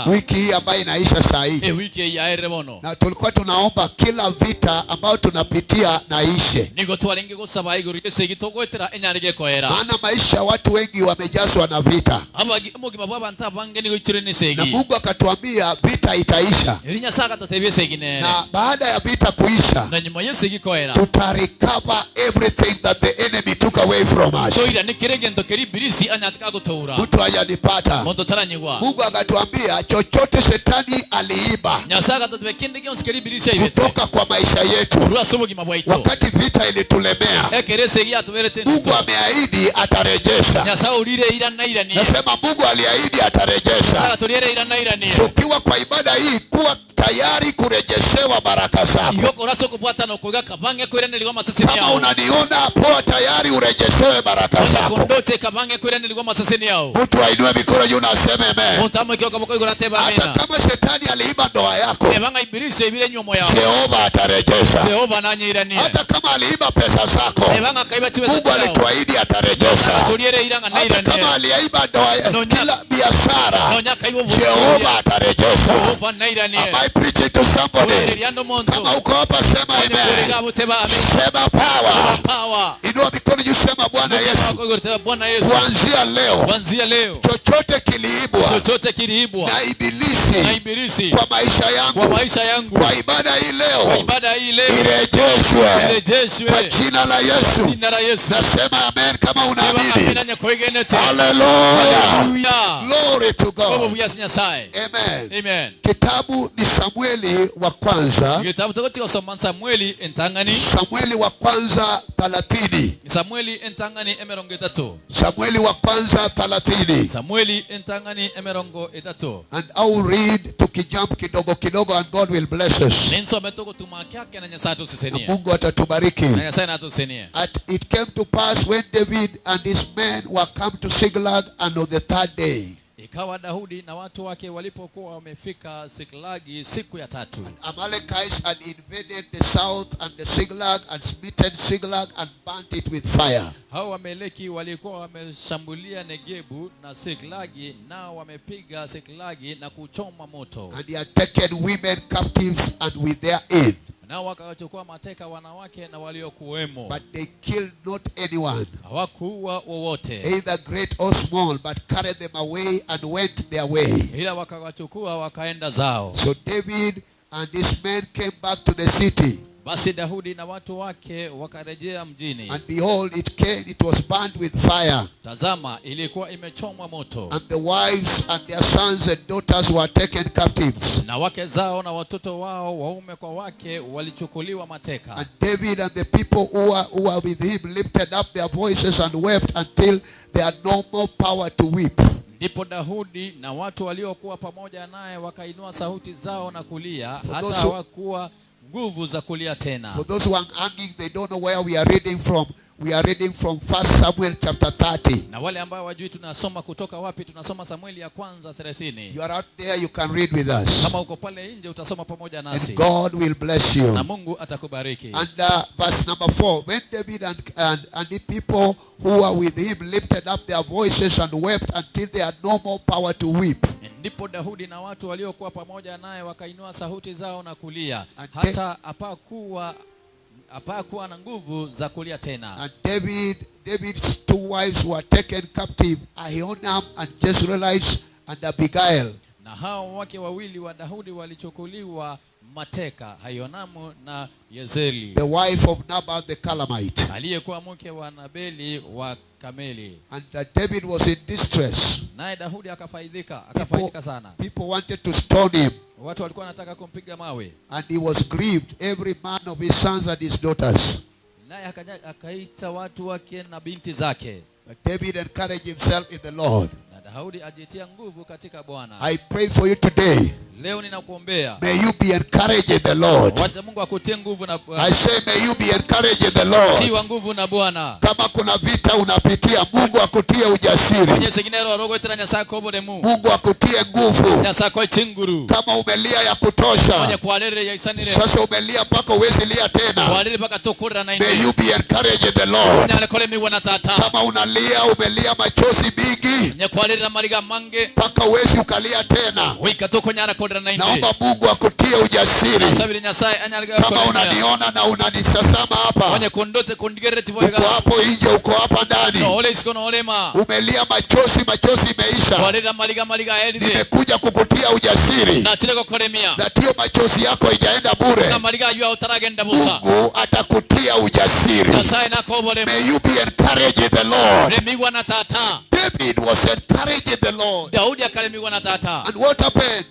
wiki hii ambayo inaisha saa hii, na tulikuwa tunaomba kila vita ambayo tunapitia na ishe. Maana maisha watu wengi wamejazwa na vita, na Mungu akatuambia vita itaisha, na baada ya vita kuisha tutarecover everything that the enemy took away from us. Mtu hajanipata. Mungu akatuambia chochote shetani aliiba kutoka kwa maisha yetu wakati vita ilitulemea, Mungu ameahidi atarejesha. Nasema Mungu aliahidi atarejesha. So ukiwa kwa ibada hii, kuwa tayari kurejeshewa baraka zako. Kama unaniona, poa tayari urejeshewe baraka zako. Mtu ainue mikono juu na aseme amen. Hata kama shetani aliiba ndoa yako, Jehova atarejesha. Hata kama aliiba pesa zako, Mungu alituahidi atarejesha. Hata kama aliiba ndoa, kila biashara, Jehova atarejesha. Am I preaching to somebody? Kama uko hapa sema amen. Sema power. Inua mikono juu, sema Bwana Yesu. Kuanzia leo, chochote kiliibwa na ibilisi kwa maisha yangu, kwa ibada hii leo, irejeshwe kwa jina la Yesu. Nasema amen kama unaamini. Hallelujah. Glory to God. Amen. Amen. Kitabu ni Samueli wa kwanza. Samueli wa kwanza 30. Samueli wa kwanza 30. And I will read tukijump kidogo kidogo, and God will bless us. Na Mungu atatubariki. At it came to pass when David and his men were come to Ziklag, and on the third day, Ikawa Daudi na watu wake walipokuwa wamefika Siklagi siku ya tatu, Amalekites had invaded the south and the Ziklag and smitten Ziklag and burnt it with fire. Hao Wameleki walikuwa wameshambulia Negebu na Siklagi, nao wamepiga Siklagi na kuchoma moto. And they had taken women captives and with their aid. Nao wakawachukua mateka wanawake na waliokuwemo. But they killed not anyone, hawakuua wowote, either great or small, but carried them away and went their way. Ila wakawachukua wakaenda zao. So David and his men came back to the city. Basi Daudi na watu wake wakarejea mjini. And behold, it was burned with fire. Tazama, ilikuwa imechomwa moto. And the wives and their sons and daughters were taken captives. Na wake zao na watoto wao waume kwa wake walichukuliwa mateka. And David and the people who were with him lifted up their voices and wept until they had no more power to weep. Ndipo Daudi na watu waliokuwa pamoja naye wakainua sauti zao na kulia, hata hawakuwa nguvu za kulia tena. For those who are hanging, they don't know where we are reading from. we are reading from 1 Samuel chapter 30. Na wale ambao wajui tunasoma kutoka wapi, tunasoma Samueli ya kwanza 30. You are out there, you can read with us. Kama uko pale nje utasoma pamoja nasi. And God will bless you. Na Mungu atakubariki. And verse number 4, when David and the people who were with him lifted up their voices and wept until they had no more power to weep. Ndipo Daudi na watu waliokuwa pamoja naye wakainua sauti zao na kulia hata hapakuwa na nguvu za kulia tena. And David's two wives were taken captive, Ahinoam and Jezreelite and Abigail. Na hao wake wawili wa Daudi walichukuliwa mateka, Ahinoam na Yezeli. The wife of Nabal the Calamite. Aliyekuwa mke wa Nabeli wa Kameli. And that David was in distress. Naye Daudi akafaidika sana. People wanted to stone him. Watu walikuwa wanataka kumpiga mawe. And he was grieved, every man of his sons and his daughters. Naye akaita watu wake na binti zake. But David encouraged himself in the Lord. Na Daudi ajitia nguvu katika Bwana. I pray for you today. Leo ninakuombea. May you be encouraged in the Lord. Wacha Mungu akutie nguvu na Bwana. I say may you be encouraged in the Lord. Tiwa nguvu na Bwana. Kama kuna vita unapitia, Mungu akutie ujasiri. Mungu akutie nguvu. Kama umelia ya kutosha, sasa umelia mpaka huwezi lia tena. May you be encouraged in the Lord. Kama unalia, umelia machozi mingi mpaka huwezi ukalia tena, naomba Mungu akutie ujasiri. Kama unaniona na unanisasama hapa, uko hapo nje, uko hapa ndani, umelia machozi, machozi imeisha, nimekuja kukutia ujasiri na hiyo machozi yako haijaenda bure. Mungu atakutia ujasiri. May you be encouraged in the Lord. David was encouraged in the Lord. And what happened?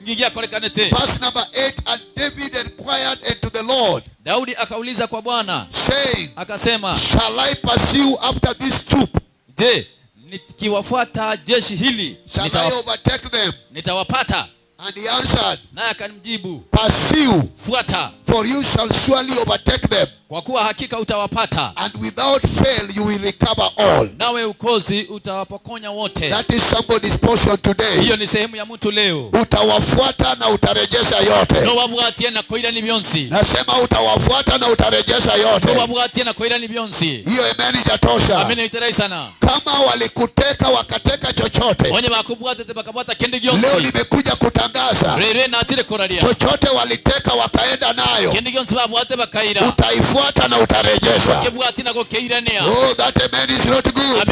Verse number 8, and David inquired unto the Lord, Daudi akauliza kwa Bwana, saying, akasema, shall I pursue after this troop? Je, nikiwafuata jeshi hili, shall I overtake them? Nitawapata? And he answered, naye akamjibu, pursue, fuata, for you shall surely overtake them. Kwa kuwa hakika utawapata. And without fail you will recover all. Nawe ukozi utawapokonya wote. That is somebody's portion today. Hiyo ni sehemu ya mtu leo. Utawafuata na utarejesha yote. No wabwatie na koira ni byonsi. Nasema utawafuata na utarejesha yote. No wabwatie na koira ni byonsi. Hiyo amen ijatosha. Amen iterai sana. Kama walikuteka wakateka chochote, onye bakubwate bakabwata kende gyonsi. Leo nimekuja kutangaza, rere na atire koralia, chochote waliteka wakaenda nayo, kende gyonsi babwate bakaira, utaifuata na utarejesha. Oh, that amen is not good.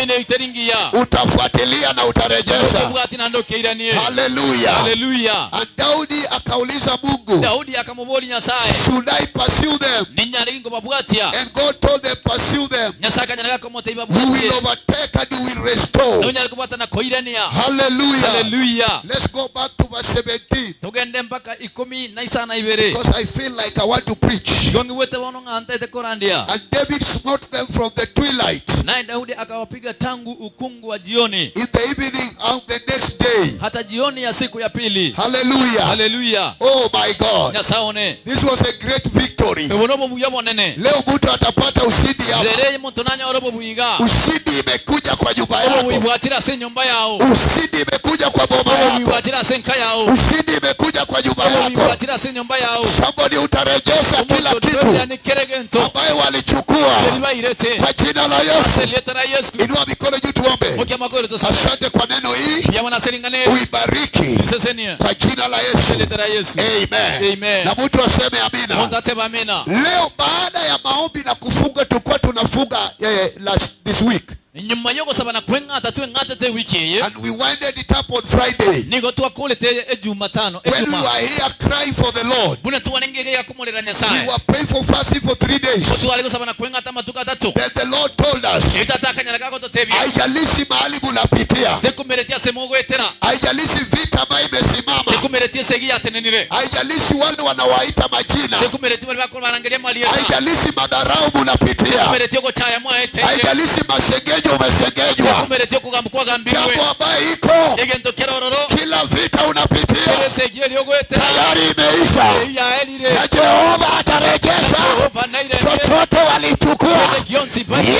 Utafuatilia na utarejesha. Hallelujah. Hallelujah. And Daudi akauliza Mungu, Daudi akamuboli Nyasaye, should I pursue them? And God told them, pursue them. You will overtake and you will restore. Hallelujah. Hallelujah. Let's go back to verse 17. Because I feel like I want to preach. And David smote them from the twilight. In the evening of the next day. Hallelujah. Hallelujah. Oh my God. This was a great victory. Leo mtu atapata ushindi hapa. Ushindi imekuja kwa nyumba yako. Ushindi imekuja kwa boma yako. Ushindi imekuja kwa nyumba yako. Somebody utarejesha kila kitu ambaye walichukua kwa jina la Yesu. Inua mikono juu tuombe. Asante kwa neno hili. Uibariki kwa jina la Yesu. Amen. Amen. Na mtu aseme amina. Leo baada ya maombi na kufunga, tulikuwa tunafunga last this week. And we winded it up on Friday. When we were here crying for the Lord, we were praying for fasting for 3 days. Then the Lord told us, haijalishi mahali munapitia, haijalishi vita ambayo imesimama, haijalishi wale wanawaita majina, haijalishi madharau munapitia, haijalishi masengenyo umesengenywa, jambo ambayo iko, kila vita unapitia tayari imeisha, na Jehova atarejesha chochote wali walichukua,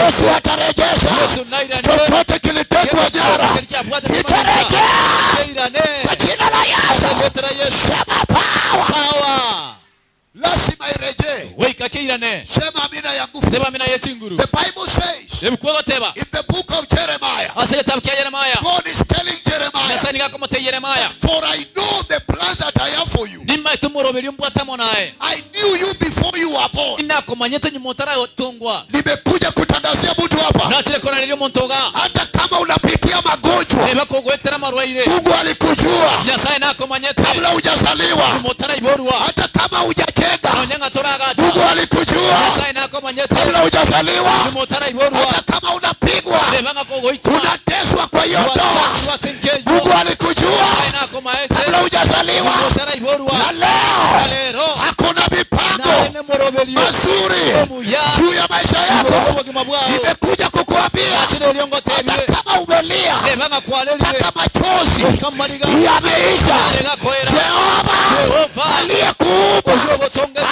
Yesu atarejesha. Chochote kilitekwa nyara kitarejea kwa jina la Yesu. Sema power. Lazima irejee. Sema amina ya nguvu. The Bible says in the book of Jeremiah, God is telling Jeremiah, for I know the plans that I have for you. I knew you before you were born. Nimekuja kutangazia mtu hapa, hata kama unapitia magonjwa, Mungu alikujua kabla hujazaliwa. Hata kama hujajenga, Mungu alikujua kabla hujazaliwa. Hata kama unapigwa, unateswa kwa hiyo ndoa, Mungu alikujua kabla hujazaliwa. Na leo hakuna mipango mazuri juu ya maisha yako. Nimekuja kukuambia, hata kama umelia mpaka machozi yameisha, Jehova aliyekuumba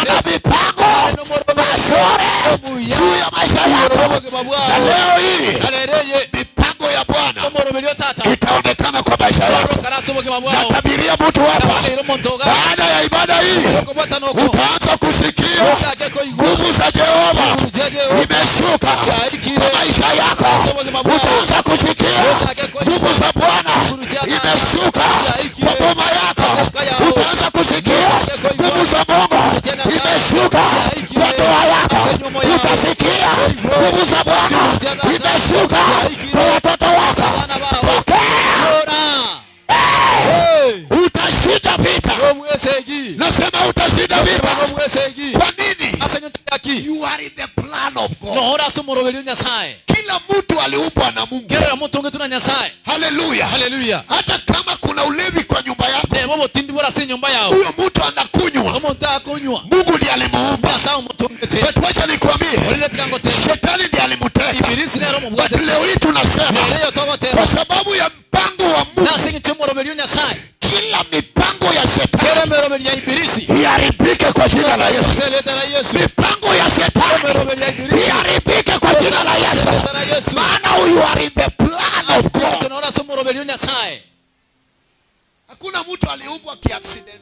ana mipango mazuri juu ya maisha yako. Na leo hii mipango ya Bwana itaonekana kwa maisha yako. Natabiria mtu hapa, baada ya ibada hii utaanza kusikia nguvu za Jehova imeshuka kwa maisha yako. Utaanza kusikia nguvu za Bwana imeshuka kwa boma yako. Utaanza kusikia nguvu za Mungu imeshuka kwa ndoa yako. Utasikia nguvu za Bwana imeshuka kwa watoto wako. Pokea. Utashinda vita. Nasema utashinda vita. Kwa nini? You are in the plan of God. Kila mtu aliumbwa na Mungu. Hallelujah. Hallelujah. Hata kama kuna ulevi kwa nyumba yako, huyo mtu anakunywa, Mungu ndiye alimuumba. But wacha nikwambie, shetani ndiye alimuteka. But leo hii tunasema kwa sababu ya mpango wa Mungu, kila mipango ya shetani iharibike kwa jina la Yesu. Mipango ya shetani iharibike kwa jina la Yesu. Maana you are in the plan of God. Hakuna mtu aliumbwa kiaccident.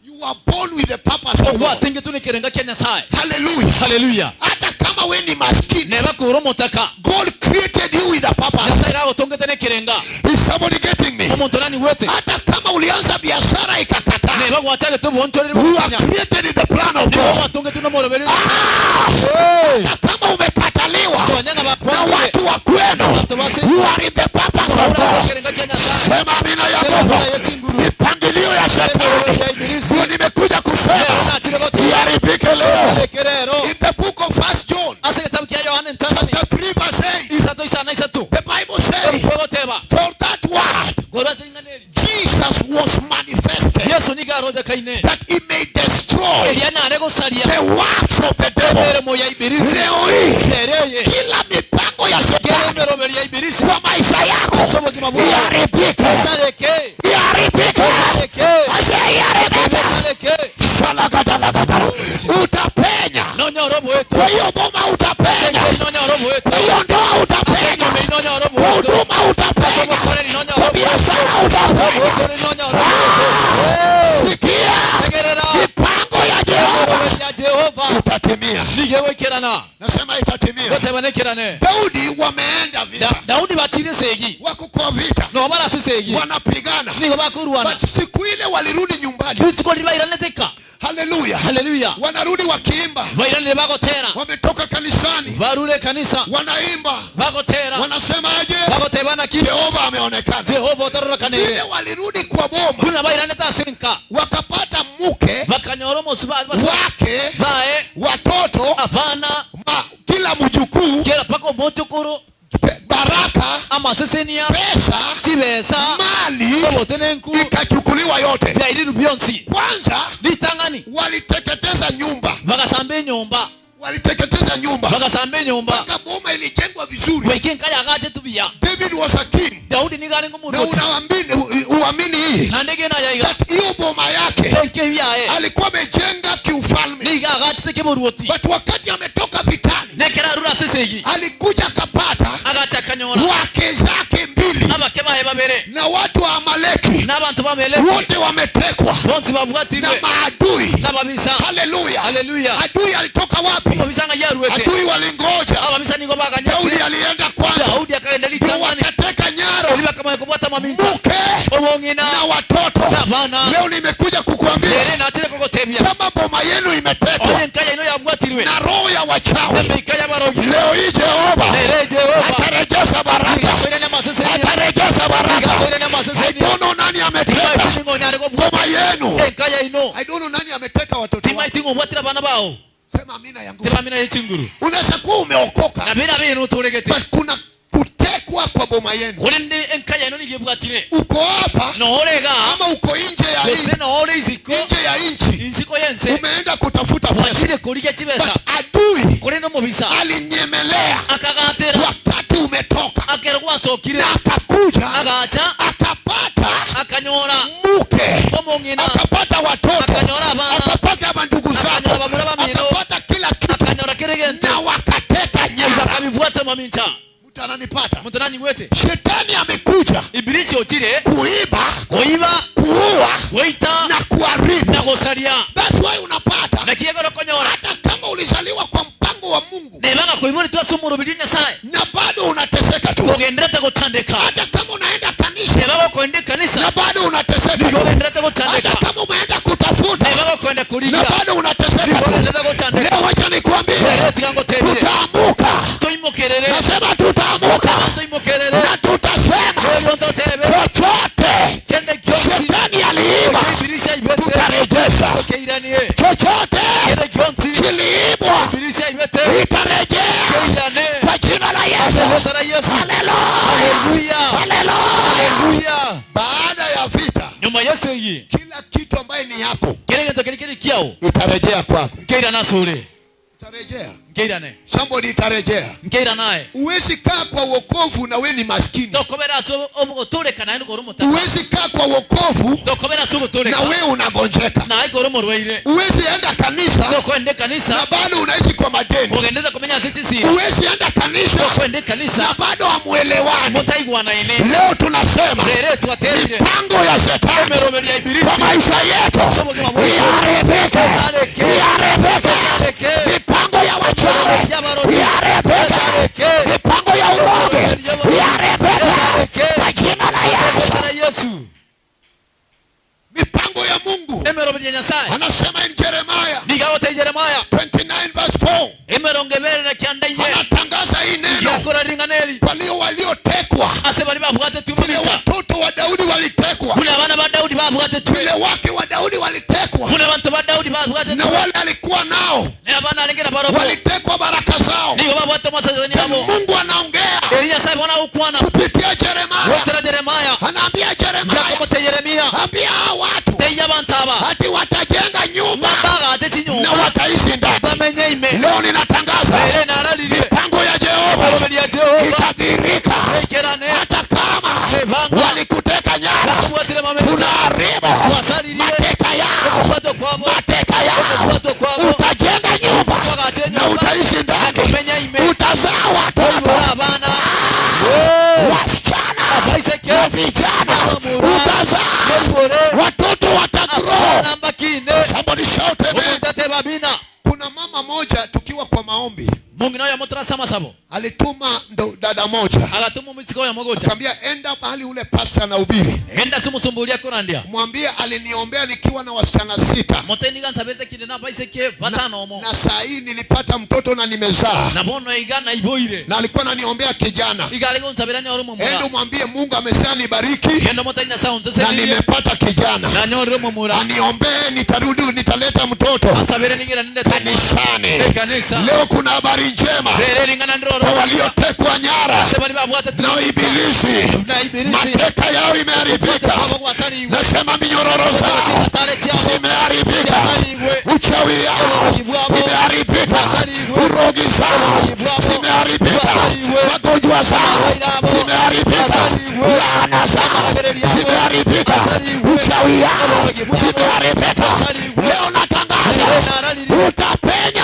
You are born with the purpose of God. Hallelujah. Hallelujah. Hata kama wewe ni maskini, God created you with a purpose. Is somebody getting me? Hata kama ulianza biashara ikakataa, you are created in the plan of God. Hata kama umekataliwa na watu wa kwenu, you are in the purpose of God. Sema amina ya nguvu. Mipangilio ya shetani ndio nimekuja kusema iharibike leo. In the book of 1 John chapter 3 verse 8, the Bible says, for that word Jesus was manifested, that he may destroy the works of the devil. Leo hii kila mipango ya shetani kwa maisha yako iharibike, iharibike, iharibike. Utapenya kwa hiyo boma, utapenya kwa hiyo ndoa, utapenya kwa huduma, utapenya kwa biashara, utapenya. Sikia, mipango ya Jehova itatimia. Nasema itatimia. Daudi wameenda vita. Wako kwa vita, wanapigana. But siku ile walirudi nyumbani. Hallelujah. Hallelujah. Wanarudi wakiimba. Wametoka kanisani. Wanaimba. Wanasema aje? Jehova ameonekana. Vile walirudi kwa boma, wakapata mke wake, watoto, kila mjukuu, baraka, pesa, mali ikachukuliwa yote. Kwanza waliteketeza nyumba. Waliteketeza nyumba. Mpaka boma ilijengwa vizuri. David was a king. Na uamini hii, that hiyo boma yake alikuwa amejenga kiufalme. But wakati ametoka vitani, alikuja akapata wake zake mbili na watu wa Amaleki wote wametekwa na maadui. Haleluya. Adui alitoka wapi? Adui walingoja. Daudi alienda kwanza, wakateka nyara mke na watoto. Leo nimekuja kukuambia kama boma yenu imetekwa na roho ya wachawi, leo hii Jehova atarejesha baraka, atarejesha baraka. I don't know nani ameteka boma yenu. I don't know nani ameteka watoto. Sema amina ya nguvu. Unaweza kuwa umeokoka, but kuna kutekwa kwa boma yenu. Uko hapa ama uko nje ya nchi, nje ya nchi, umeenda kutafuta pesa, but adui alinyemelea wakati umetoka, na akakuja akapata mke, akapata watoto, akapata mandugu zako, akapata kila kitu, na wakateka nyara. Ananipata. Shetani amekuja kuiba, kuua na kuharibu. That's why unapata hata kama ulizaliwa kwa mpango wa Mungu na bado unateseka tu. Hata kama unaenda kanisa na bado unateseka tu. Hata kama umeenda kutafuta na bado unateseka tu. Leo wacha nikwambie, tutaamuka. Nasema tutaamuka na tutasema chochote shetani aliiba tutarejesha. Chochote kiliibwa itarejea kwa jina la Yesu. Haleluya, haleluya. Baada ya vita, kila kitu ambaye ni yako itarejea kwako. Itarejea. Somebody itarejea. Uwezi kaa kwa wokovu na we ni maskini. Uwezi kaa kwa wokovu na we unagonjeka. Uwezi enda kanisa na bado unaishi kwa madeni. Uwezi enda kanisa na bado hamuelewani. Leo tunasema mipango ya shetani kwa maisha yetu iharibike, iharibike. Mipango ya wachawi iharibike, mipango ya uroge iharibike kwa jina la Yesu. Mipango ya Mungu anasema in Jeremiah 29 verse 4, anatangaza hii neno walio waliotekwa, vile watoto wa Daudi walitekwa, vile wake wa Daudi walitekwa, na wale alikuwa nao walitekwa baraka zao. Mungu anaongea kupitia Jeremiah, anaambia Jeremiah, ambia watu hati watajenga nyumba na wataishi ndani. Leo ninatangaza mipango ya Jehova itadhihirika. Hata kama walikuteka nyara, tunaharibu mateka yao, mateka yao. Utajenga nyumba na utaishi ndani, utazaa watoto wasichana na vijana, utazaa watoto watagrow. Somebody shout amen. Kuna mama moja tukiwa kwa maombi, alituma dada moja, akamwambia enda mahali ule pastor anahubiri, mwambie aliniombea nikiwa na wasichana 6 na saa hii nilipata mtoto na nimezaa, na alikuwa ananiombea kijana. Enda mwambie Mungu amesema nibariki na nimepata kijana, aniombee, nitarudi nitaleta mtoto kanisani. Leo kuna habari njema kwa waliotekwa nyara na ibilisi, mateka yao imeharibika. Nasema minyororo zao zimeharibika, uchawi yao imeharibika, urogi zao zimeharibika, magonjwa zao zimeharibika, laana zao zimeharibika, uchawi yao zimeharibika. Leo natangaza utapenya.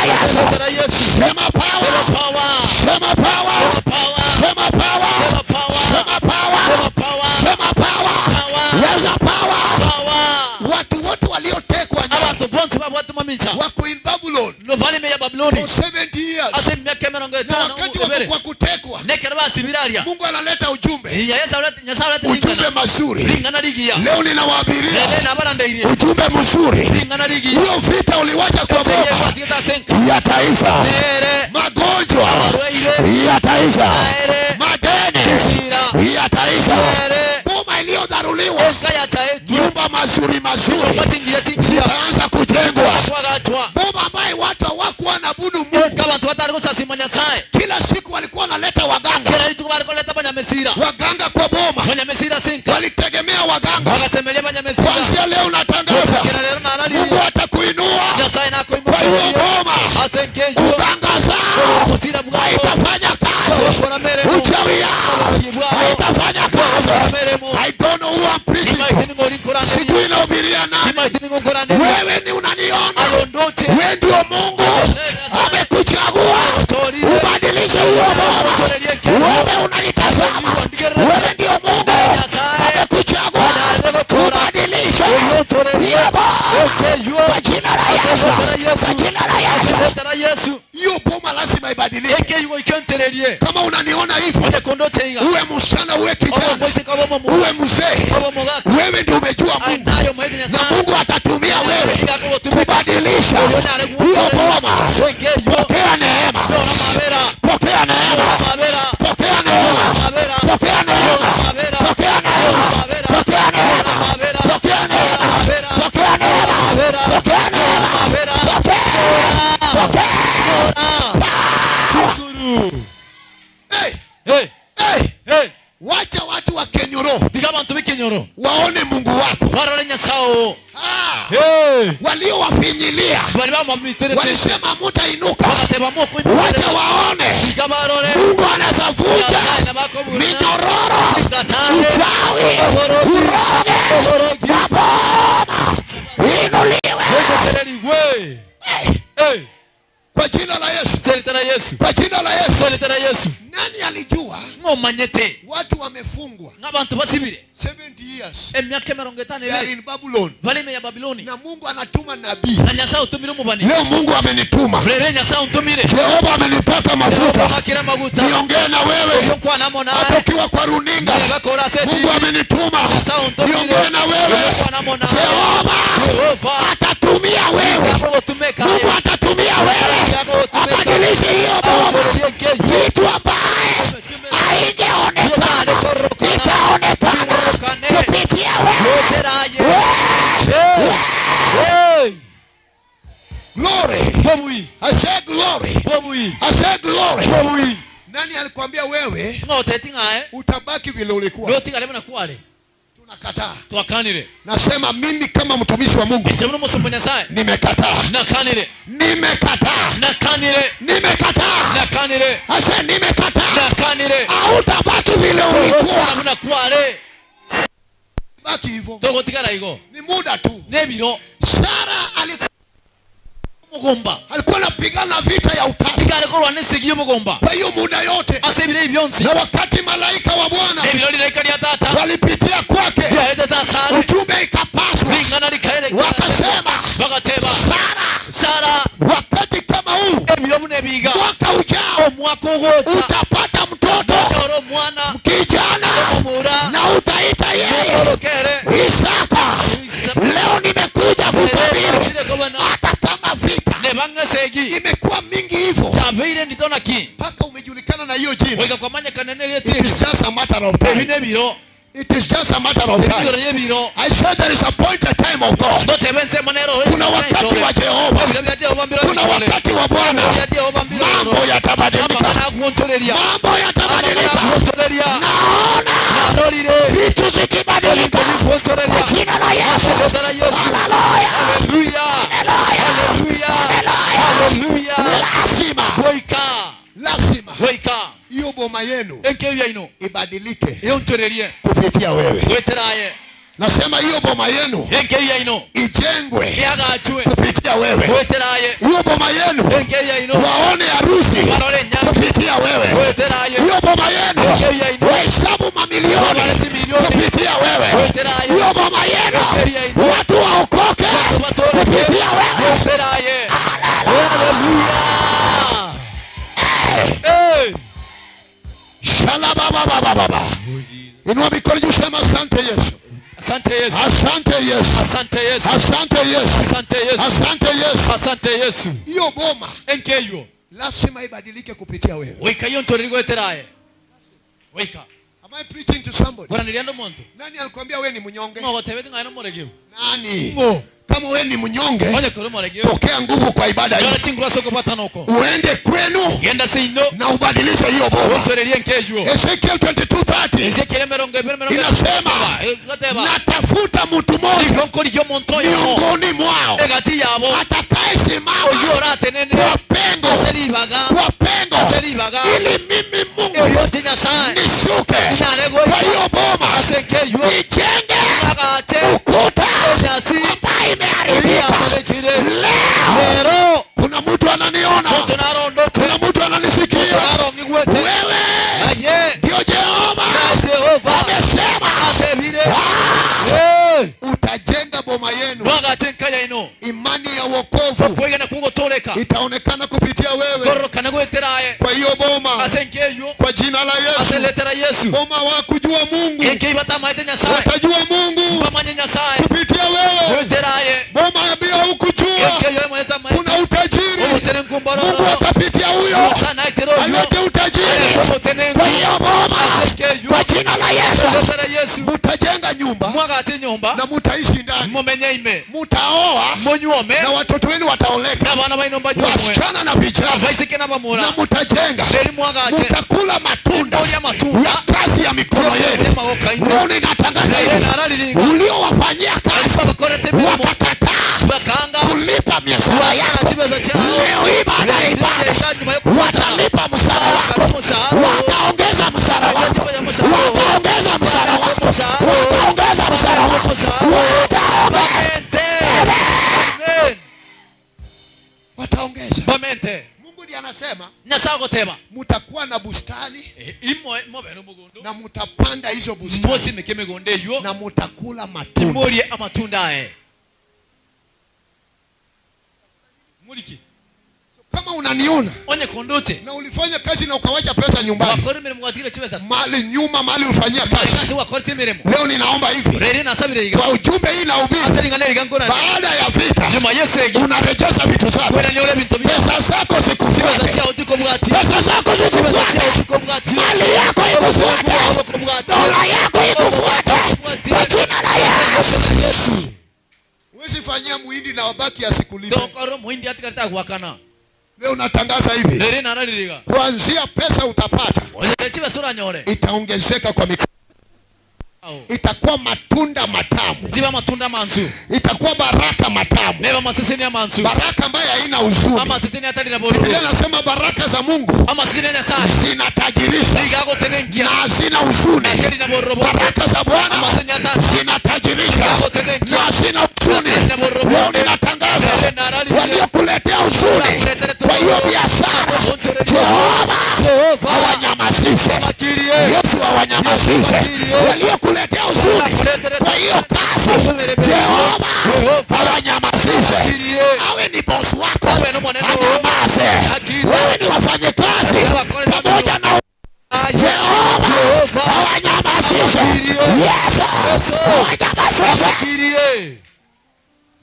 Yesu. Sema power. Sema power. Sema power. Sema power. Sema power. There's a power. Watu wote waliotekwa nyara wako in Babylon for 70 years. Na wakati wako kwa kutekwa, Mungu analeta ujumbe, ujumbe mazuri. Leo ninawahubiria ujumbe mzuri. Hiyo vita uliwacha kwa boma yataisha, magonjwa yataisha, madeni yataisha, boma iliyodharuliwa, nyumba mazuri mazuri zitaanza kujengwa. Boma ambaye watu hawakuwa wanaabudu Mungu, kila siku walikuwa wanaleta waganga, waganga kwa boma, walitegemea waganga. Kuanzia leo natangaza, Mungu atakuinua kwa hiyo boma. Uganga zao haitafanya kazi, uchawi yao haitafanya kazi. I don't know who I'm preaching to. Sijui nahubiria nani. Wewe ni unaniona, wewe ndio Mungu amekuchagua ubadilishe huo boma. Wewe unanitazama, wewe ndio Mungu amekuchagua ubadilishe hiyo boma kwa jina la Yesu, kwa jina la Yesu. Hiyo boma lazima ibadilike. Kama unaniona hivyo, uwe msichana, uwe kijana, uwe mzee, wewe ndio umejua Mungu, na Mungu atatumia wewe kubadilisha hiyo boma. Pokea neema, pokea neema, pokea neema, pokea neema, pokea neema, pokea neema, pokea neema, pokea neema, pokea neema, pokea, pokea. Hey, hey, hey. Wacha watu wa Kenyoro waone Mungu wako. Hey. Waliowafinyilia walisema mutainuka, wacha waone Mungu anazavunja minyororo, uchawi, uroge na boma inuliwe. Hey. Kwa jina la Yesu. Kwa jina la Yesu. Nani alijua watu wamefungwa 70 years they are in Babylon, na Mungu anatuma nabii. Leo Mungu amenituma, Jehova amenipaka mafuta niongee na wewe hata ukiwa kwa runinga. Mungu amenituma niongee na wewe. Jehova atatumia wewe, Mungu atatumia wewe abadilishe hiyo boma. Vitu ambaye haingeonekana itaonekana kupitia wewe. Glory. I said glory. I said glory. Nani alikwambia wewe utabaki vile ulikuwa? Tunakataa. Nasema mimi kama mtumishi wa Mungu nimekataa. Nimekataa. Nimekataa. Asa nimekataa. Hautabaki vile ulikuwa. Baki hivyo. Ni muda tu. Sara alikuwa anapigana vita ya utasa kwa hiyo muda yote, na wakati malaika wa Bwana walipitia kwake, ujumbe ikapaswa, wakasema Sara, wakati kama huu mwaka ujao utapata mtoto kijana na utaita yeye Isaka. Leo nimekuja kutabiri, hata kama vita imekuwa mingi hivyo mpaka umejulikana na hiyo jina, it is just a matter of time. It is just a matter of time. I said there is a point a time of God. Kuna wakati wa Jehova, kuna wakati wa Bwana. Mambo yatabadilika, mambo yatabadilika. Naona vitu zikibadilika kwa jina la Yesu. Haleluya, haleluya. Lazima, lazima hiyo boma yenu ibadilike kupitia wewe. Nasema hiyo boma yenu ijengwe kupitia wewe. Hiyo boma yenu waone harusi kupitia wewe. Hiyo boma yenu wahesabu mamilioni kupitia wewe. Hiyo boma yenu watu waokoke kupitia wewe. Hallelujah. Hey. Shalababababa. Inua mikono juu, sema asante Yesu. Asante Yesu. Asante Yesu. Asante Yesu. Asante Yesu. Asante Yesu. Asante Yesu. Asante Yesu. Hiyo boma enkeyo lazima ibadilike kupitia wewe. Weka hiyo ntoriko eteraye. Weka. Am I preaching to somebody? Bwana niliando muntu. Nani alikwambia wewe ni mnyonge? Ngo tebete ngaino moregeo. Nani? Ngo. Kama wewe ni mnyonge, pokea nguvu kwa ibada hii. Uende kwenu na ubadilishe hiyo boma. Ezekiel 22:30 inasema, natafuta mtu mmoja miongoni mwao atakayesimama kwa pengo, kwa pengo, ili mimi Mungu nishuke kwa hiyo boma, nijenge ukuta ambaye imeharibika. Leo kuna mtu ananiona, kuna mtu ananisikia. Wewe ndio Jehova amesema utajenga boma yenu. Imani ya wokovu itaonekana kupitia wewe kwa hiyo boma, kwa jina la Yesu. Boma wa kujua Mungu watajua Mungu kupitia wewe. Boma bila hukujua kuna utajiri, Mungu atapitia huyo alete utajiri kwa hiyo boma, kwa jina la Yesu. Mutajenga nyumba na mutaishi ndani, mutaoa na watoto wenu wataoleka, wasichana na vijana, na mutajenga, mutakula matunda ya kazi ya mikono yenu. Leo ninatangaza hivi, uliowafanyia kazi wakakataa kulipa mishahara yako, leo hii baada ya ibada watalipa mshahara wako, wataongeza mshahara wako, wataongeza mshahara wako, wataongeza mshahara wako, wataongeza. Mungu ndiye anasema mutakuwa na bustani na mutapanda hizo bustani na mutakula matunda. Kama unaniona na ulifanya kazi na ukawacha pesa nyumbani, mali nyuma, mali ulifanyia kazi, leo ninaomba hivi kwa ujumbe hii na ubiri, baada ya vita unarejesha vitu zako. Pesa zako zikufuate, pesa zako zikufuate, mali yako ikufuate, dola yako ikufuate, kwa jina la Yesu. Huwezi fanyia muhindi na wabaki asikulipe. Leo natangaza hivi, kuanzia pesa utapata itaongezeka kwa mikono, itakuwa matunda matamu, itakuwa baraka matamu, baraka ambayo haina huzuni. Biblia inasema baraka za Mungu zinatajirisha na hazina huzuni. Baraka za Bwana zinatajirisha na hazina huzuni. Leo ninatangaza waliokuletea huzuni kwa hiyo biashara, Jehova awanyamazishe. Yesu awanyamazishe waliokuletea huzuni kwa hiyo kazi, Jehova awanyamazishe. Awe ni boss wako anyamaze, wewe ni wafanyikazi pamoja na Jehova awanyamazishe. Yesu awanyamazishe.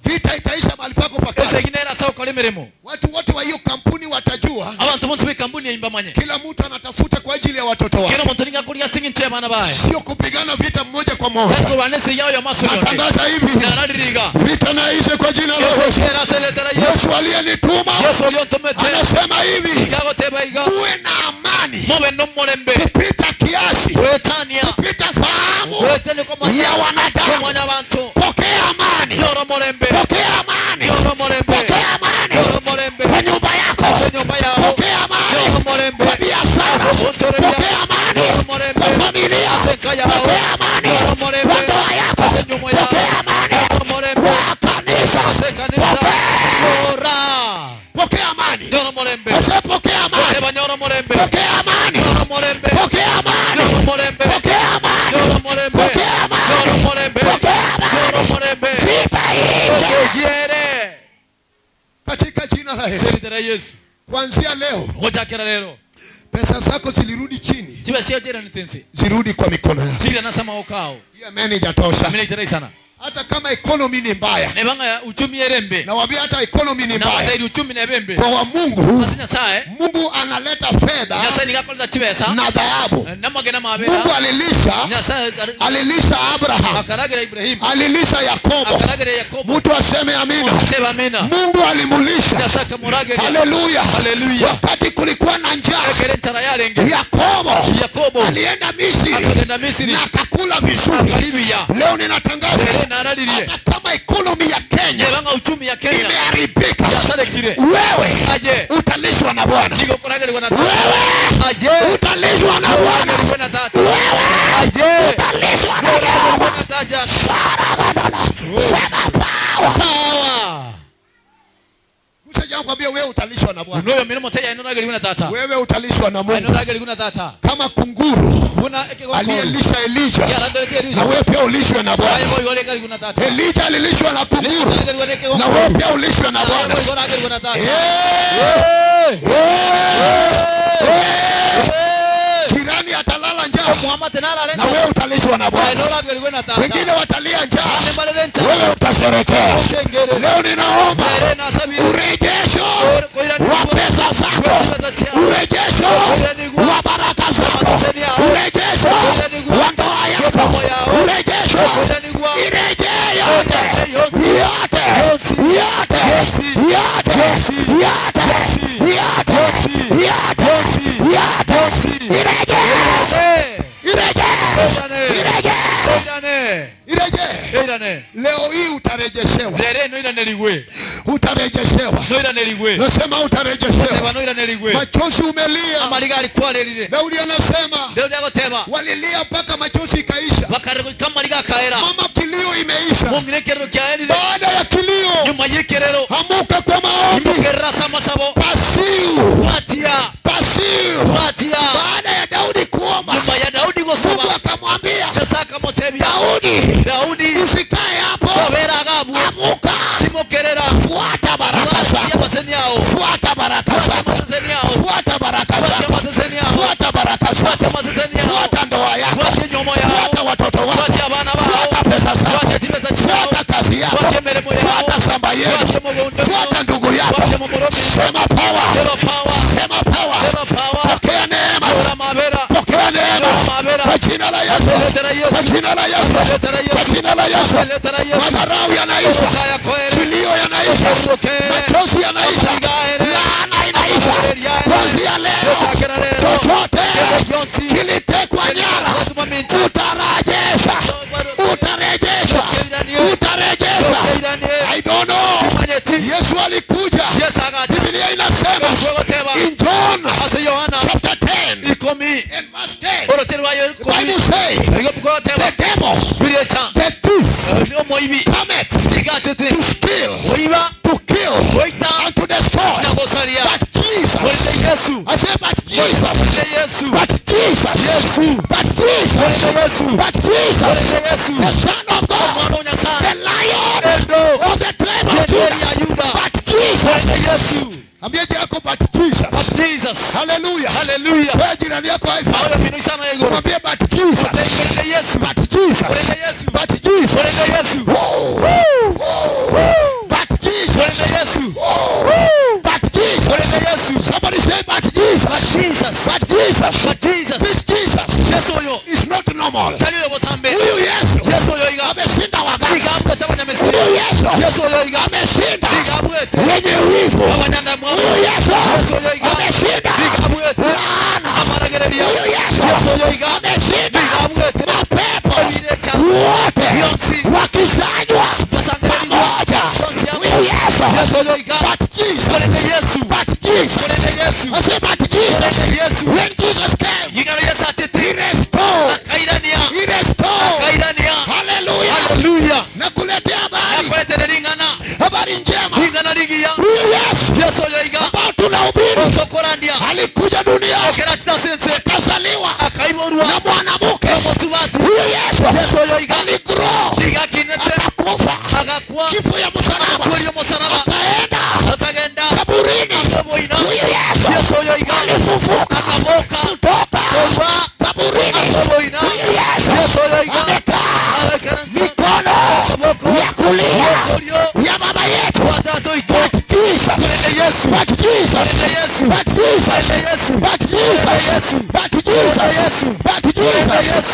Vita itaisha mahali pako pa kazi. Watu wote wa hiyo kampuni watajua. Kila mtu anatafuta kwa ajili ya watoto wake. Sio kupigana vita mmoja kwa mmoja. Natangaza hivi, vita na ishe kwa jina la Yesu. Yesu aliyenituma anasema hivi, uwe na amani kupita kiasi, kupita fahamu ya wanadamu. Pokea amani, pokea amani, pokea amani kwa nyumba yako, pokea amani kwa biashara, pokea amani kwa familia, pokea amani kwa ndoa yako, Pesa zako zilirudi chini, zirudi kwa mikono yako. Hiyo manager tosha. Hata kama economy ni mbaya, nawaambia hata economy ni mbaya, kwa Mungu, Mungu analeta fedha na dhahabu. Mungu alilisha Abraham, alilisha Yakobo. Mtu aseme amina. Mungu alimulisha. Haleluya. Wakati kulikuwa na njaa, Yakobo alienda Misri na akakula vizuri. Leo ninatangaza, hata kama economy ya Kenya imeharibika, wewe utalishwa na Bwana. Wewe utalishwa na Bwana. Wewe utalishwa na Bwana. Sema power. Msije wewe utalishwa na Bwana. Wewe utalishwa na Mungu. Kama kunguru aliyelisha Elijah, na wewe pia ulishwe na Bwana. Elijah alilishwa na kunguru, na wewe pia ulishwe na Bwana. Jirani atalala njaa, na wewe utalishwa na Bwana. Wengine watalia njaa, wewe utasherehekea. Leo ninaomba urejesho wa pesa zako, urejesho wa baraka zako, urejesho wa ndoa yako, urejesho, irejee yote, yote, yote, yote, yote, yote, yote, yote, irejee, irejee, irejee, irejee. Leo hii utarejeshewa. Utarejeshewa. Nasema utarejeshewa. Machozi umelia. Daudi anasema walilia mpaka machozi ikaisha. Mama, kilio imeisha. Baada ya kilio, amuka kwa maombi. Pasiu. Pasiu. Baada ya Daudi kuomba, Mungu akamwambia Daudi, usikae hapo. Amuka. Fuata baraka zako. Fuata baraka zako. Fuata baraka zako. Fuata baraka zako. Fuata ndoa yako. Fuata watoto wako. Fuata pesa zako. Fuata kazi yako. Fuata shamba yenu. Fuata ndugu yako. Sema power. Sema power. Pokea neema. Pokea neema. Kwa jina la Yesu. Kwa jina la Yesu. Kwa jina la Yesu. Madharau yanaisha. Kilio yanaisha. Machozi yanaisha. Laana inaisha. Kuanzia leo, chochote kilitekwa nyara, utarejesha. Utarejesha. Utarejesha. I don't know. Yesu alikuja. Biblia inasema in John chapter 10 and verse 10, the Bible says, the devil, the thief, cometh to steal, to kill, and to destroy. But Jesus, I say, but Jesus, but Jesus, but Jesus, but Jesus, the Son of God, the Lion of the tribe of Judah, but Jesus. Ambia yako, but Jesus. But Jesus. Hallelujah. Hallelujah. Wewe jirani yako high five. Mwambie but Jesus. But Jesus. But Jesus. But Jesus. But Jesus. Somebody say but Jesus. But Jesus. But Jesus. But Jesus. This Jesus is not normal. Huyu Yesu ameshinda waganga. Huyu Yesu ameshinda wenye wivu. Huyu Yesu ameshinda laana. Huyu Yesu ameshinda mapepo wote wakisanywa pamoja. Huyu Yesu. But Jesus. But Jesus. I say but Jesus. When Jesus came, he restored. He restored. Hallelujah. Hallelujah. Nakuletea habari. Habari njema. Huyu Yesu ambao tunahubiri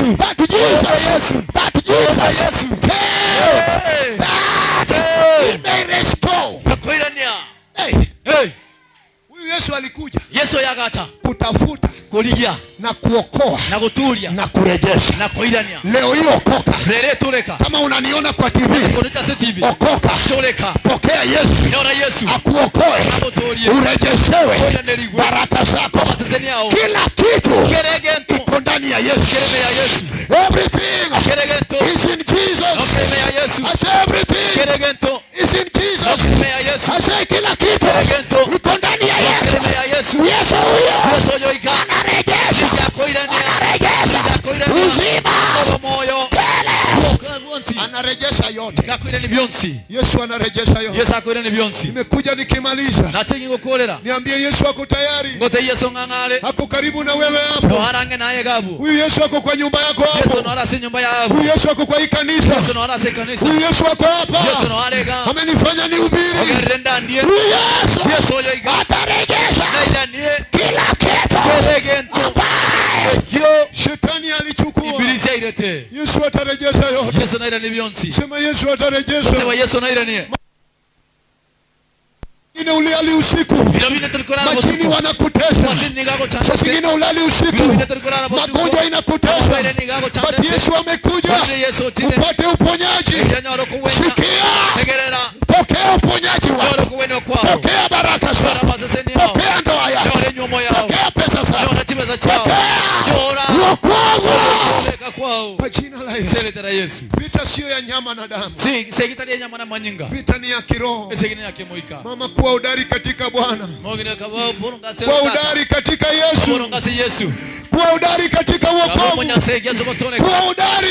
But Jesus, but Jesus came that he may restore. Hey. Huyu Yesu alikuja. Yesu yagacha kutafuta, kuligia na kuokoa, na guturia, na kurejesha, na kuirania. Leo hii okoka. Rere tureka. Kama unaniona kwa TV, TV, okoka. Tureka. Pokea Yesu. Nyora Yesu. Akuokoe. Urejeshewe baraka zako. Kila kitu iko ndani ya Yesu. Everything is in Jesus. I say everything is in Jesus. I say kila kitu iko ndani ya Yesu. Yesu huyo anarejesha, anarejesha uzima tele, anarejesha yote. Yesu anarejesha yote. Nimekuja nikimaliza, niambie Yesu ako tayari, ako karibu na wewe hapo. Huyu Yesu ako kwa nyumba yako hapo. Huyu Yesu ako kwa hii kanisa. Huyu Yesu ako hapa, amenifanya nihubiri. Huyu Yesu atarejesha kila kitu ambaye shetani alichukua. Yesu atarejesha yote. Sema Yesu atarejesha. Ingine ulali usiku, majini wanakutesa. Saa zingine ulali usiku, magonjwa inakutesa. But Yesu amekuja upate uponyaji. Sikia, pokea uponyaji wako, pokea baraka zako, pokea ndoa yako, pokea pesa zako, pokea wokovu kwa jina la Yesu. Vita sio ya nyama na damu, vita ni ya kiroho. Mama, kuwa hodari katika Bwana, kuwa hodari katika Yesu, kuwa hodari katika wokovu, kuwa hodari,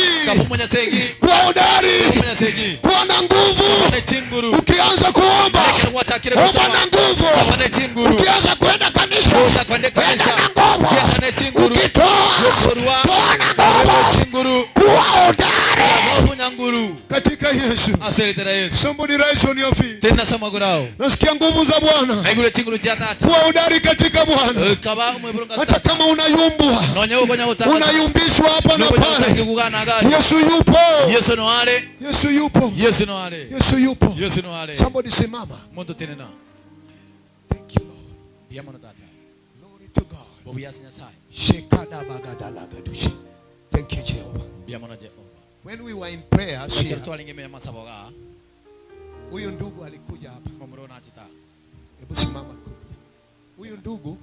kuwa hodari, kuwa na nguvu. Ukianza kuomba, omba na nguvu. Ukianza kwenda kanisa, kwenda na nguvu. Ukitoa, toa na nguvu. Kuwa hodari katika Yesu. Somebody rise on your feet. Nasikia nguvu za Bwana. Kuwa hodari katika Bwana. Hata kama unayumbwa, unayumbishwa hapa na pale, Yesu yupo. Yesu yupo. Yesu yupo. Somebody simama. Thank you, Lord. Glory to God. Thank you, Jehovah. When we were in prayer, huyu ndugu alikuja hapa. Hebu simama. Huyu ndugu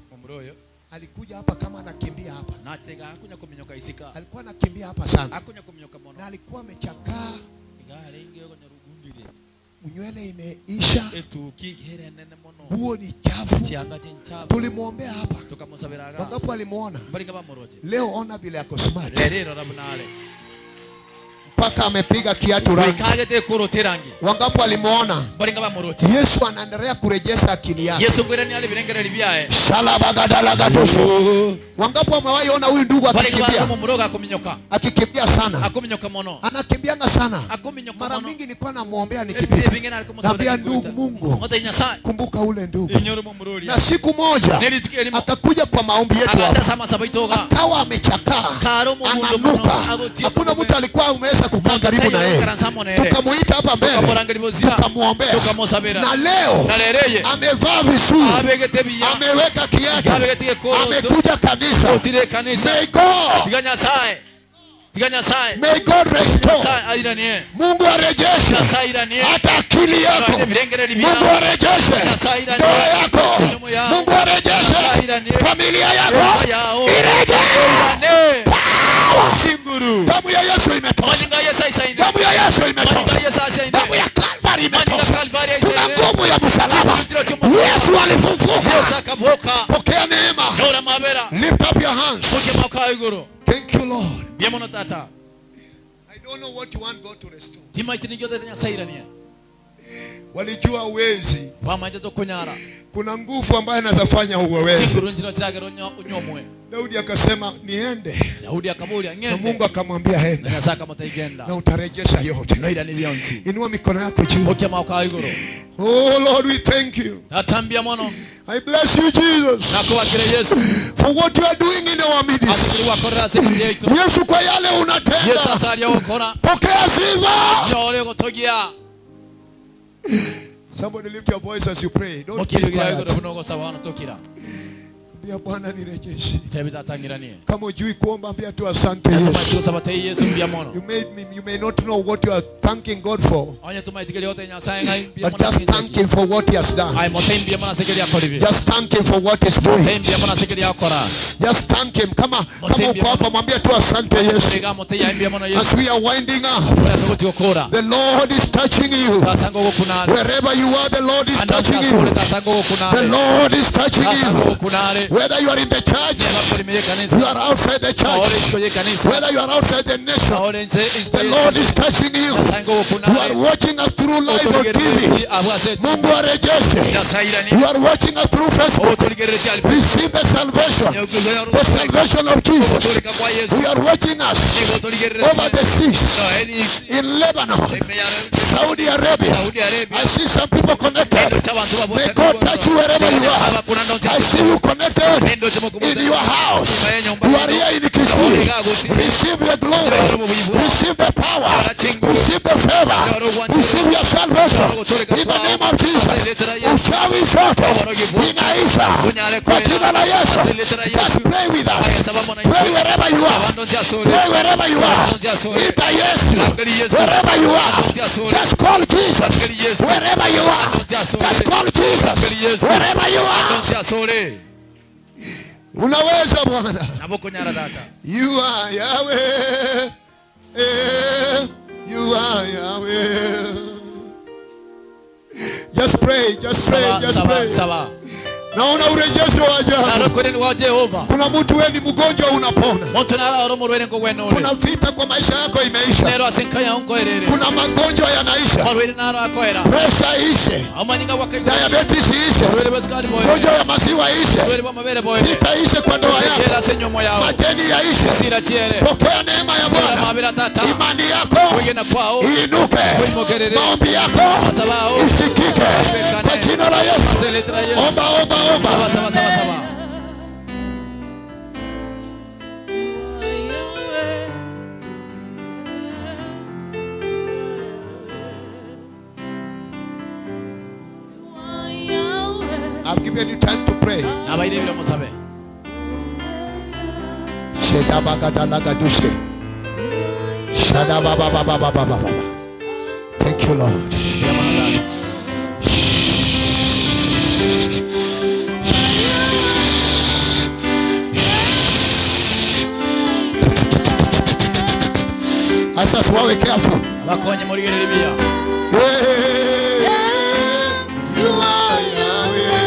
alikuja hapa kama anakimbia hapa. Alikuwa anakimbia hapa sana. Na alikuwa amechakaa. Nywele imeisha. Nguo ni chafu. Tulimuombea hapa. Wangapi walimuona? Leo ona vile ako smart. Mpaka amepiga kiatu rangi. Wangapi walimuona? Yesu anaendelea kurejesha akili yake. Wangapi wamewahi ona huyu ndugu akikimbia? Akikimbia sana. Anakimbianga sana. Mara mingi nilikuwa namuombea nikipita. Naambia ndugu, Mungu, kumbuka ule ndugu. Na siku moja akakuja kwa maombi yetu hapa. Akawa amechakaa, ananuka. Hakuna mtu alikuwa ameweza kukaa karibu na yeye. Tukamuita hapa mbele, tukamuombea. Na leo amevaa vizuri, ameweka kiatu, amekuja kanisa. May God, may God restore. Mungu arejeshe hata akili yako. Mungu arejeshe ndoa yako. Mungu arejeshe familia yako. Irejeshe. Damu ya Yesu imetosha. Damu ya Yesu imetosha. Damu ya Kalvari imetosha. Tuna nguvu ya msalaba. Yesu alifufuka. Pokea neema. Lift up your hands. Thank you, Lord. I don't know what you want God to restore. Walijua uwezi Kuna nguvu ambayo inaweza fanya uweze. Chinguru nchino chiragero unyomwe. Daudi akasema niende. Daudi akamuulia Na ngende. Mungu akamwambia enda. Na Nyasaye akamutaigenda. Na utarejesha yote. Noira ni byonsi. Inua mikono yako juu. Okia mauka iguru. Oh Lord, we thank you. Natambia mono. I bless you, Jesus, Nakuwakire Yesu. for what you are doing in our midst. Asikiri wakorera siku yetu. Yesu, kwa yale Yesu unatenda. asalia okora. Pokea sifa. Yore gotogia. Somebody lift your voice as you pray. Don't keep Mokiri gira quiet. iguru bunogo sawa tokira. Ambia Bwana nirejeshe. Tebi tatangiranie. Kama hujui kuomba, ambia tu asante Yesu. Tumaitiko sabate Yesu mbia mono. You may not know what you are thanking God for, Onye tumaitikeli yote Nyasaye ngai mbia but mono. just thank him for what he has done. Ai mote mbia mono sekeli akoribi. Just thank him for what he's doing. Mote mbia mono sekeli akora. Just thank him. Kama uko hapa, mwambie tu asante Yesu. Tega mote ya mbia mono Yesu. As we are winding up, Ora tugoti the Lord is touching you. Tatango gokunare. Wherever you are, the Lord is touching you. Tatango The gokunare. Lord is touching Tatango you. gokunare. Whether you are in the church, you are outside the church, whether you are outside the nation, the Lord is touching you. You are watching us through live on TV. Mungu arejeshe. You are watching us through Facebook. Receive the salvation of Jesus. We are watching us over the seas in Lebanon, Saudi Arabia. I see some people connected. May God touch you wherever you are. I see you connected in your house. You are here in Kisii. Receive the glory. Receive the power. Receive the favor. Receive your salvation. In the name of Jesus. Uchawi zote inaisha kwa jina la Yesu. Just pray with us. Pray wherever you are. Pray wherever you are. Ita Yesu. Wherever you are. Just call Jesus. Wherever you are. Just call Jesus. Wherever you are. Unaweza Bwana. You are Yahweh. Eh, you are Yahweh. Just pray, just pray, just pray. Naona urejesho wa ajabu. Kuna mtu wewe ni mgonjwa unapona. Kuna vita kwa maisha yako imeisha. Kuna magonjwa yanaisha. Pressure ishe. Diabetes ishe. Gonjwa ya maziwa ishe. Vita ishe kwa ndoa yako. Madeni yaishe. Pokea neema ya Bwana. Imani yako iinuke. Maombi yako isikike. Kwa jina la Yesu. Omba, omba, omba. Sawa, sawa, sawa. I've given you time to pray. Thank you, Lord. Asas, wawe careful. Yeah, you are Yahweh.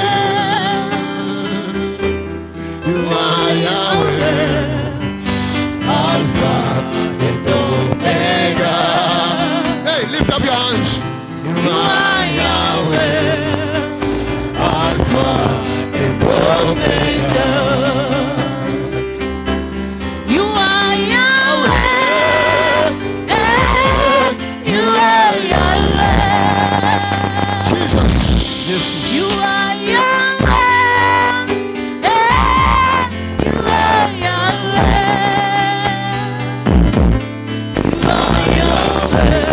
You are Yahweh. Alpha and Omega. Hey, lift up your hands. You are Yahweh. Alpha and Omega. You are Yahweh. You are Yahweh. Jesus. Yes. You are Yahweh. You are Yahweh. You are Yahweh.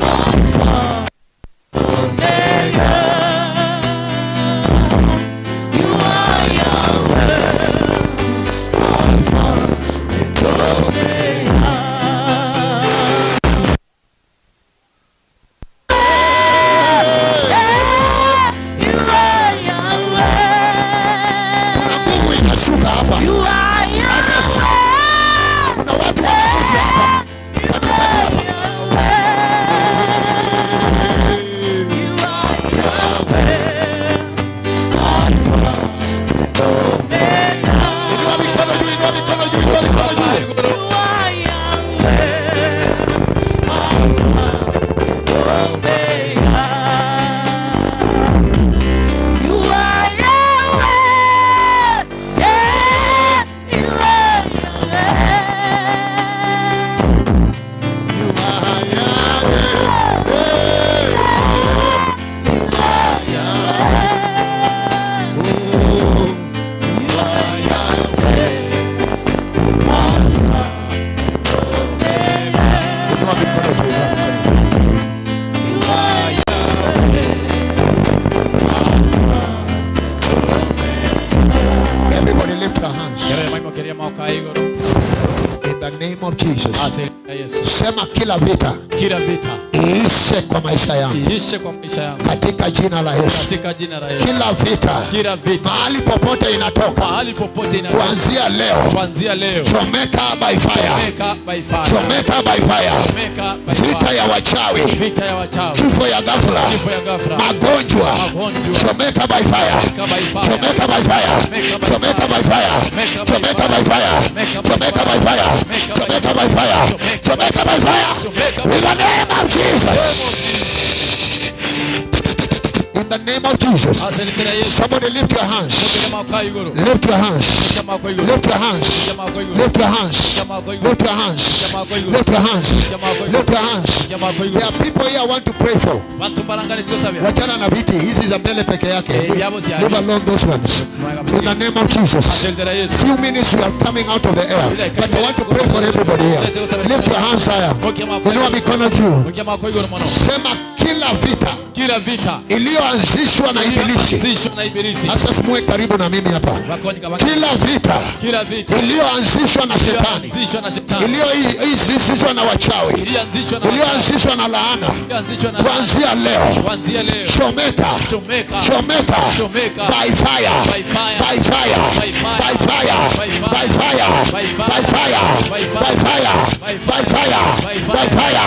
Alpha Omega. You are Yahweh. Alpha and Omega. You are Yahweh. Kuna nguvu inashuka hapa. You are Yahweh. Kuna watu wanakufa hapa. Katikati hapa. name of Jesus. Ase Yesu. Sema kila vita. Kila vita iishe kwa maisha yangu. Iishe kwa maisha yangu. Katika jina la Yesu. Katika jina la Yesu. Kila vita. Kila vita. Mahali popote inatoka. Mahali popote inatoka. Kuanzia leo. Kuanzia leo. Chomeka by fire. Chomeka by fire. Chomeka by fire. Chomeka by fire. Vita ya wachawi. Vita ya wachawi. Kifo ya ghafla. Kifo ya ghafla. Magonjwa. Magonjwa. Chomeka by fire. Chomeka by fire. Chomeka by fire. Chomeka by fire. Chomeka by fire. Chomeka by fire. Chomeka by fire. Chomeka by fire. In the name of Jesus. In the name of Jesus. Somebody lift your hands. Lift your hands. Lift your hands. Lift your hands. Lift your hands. Lift your hands. Lift your hands. There are people here I want to pray for. Wachana na viti hizi za mbele peke yake. Leave alone those ones. In the name of Jesus. Few minutes we are coming out of the air. But I want to pray for everybody here. Lift your hands higher. Inua mikono juu. Sema kila vita. Kila vita iliyoanzishwa na ibilisi. Sasa simwe karibu na mimi hapa. Kila vita iliyoanzishwa na shetani, iliyoanzishwa na wachawi, iliyoanzishwa na laana, kuanzia leo, chomeka, chomeka by fire, by fire, by fire, by fire, by fire, by fire, by fire, by fire, by fire, by fire, by fire,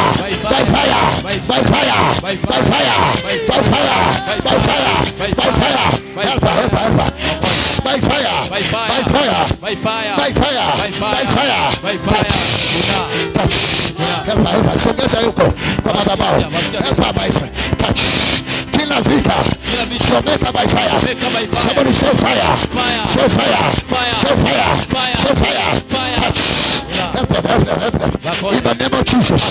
by fire, by fire, by fire, by fire, help her, help her, help her. By fire, by fire, by fire, by fire, by fire, by fire. Touch, help her, help her. Sogeza yuko kwa madhabahu. Help her by fire. Touch. Kila vita, chomeka by fire. Somebody say fire, say fire, say fire, say fire. Touch. Help them, help them, help them. In the name of Jesus.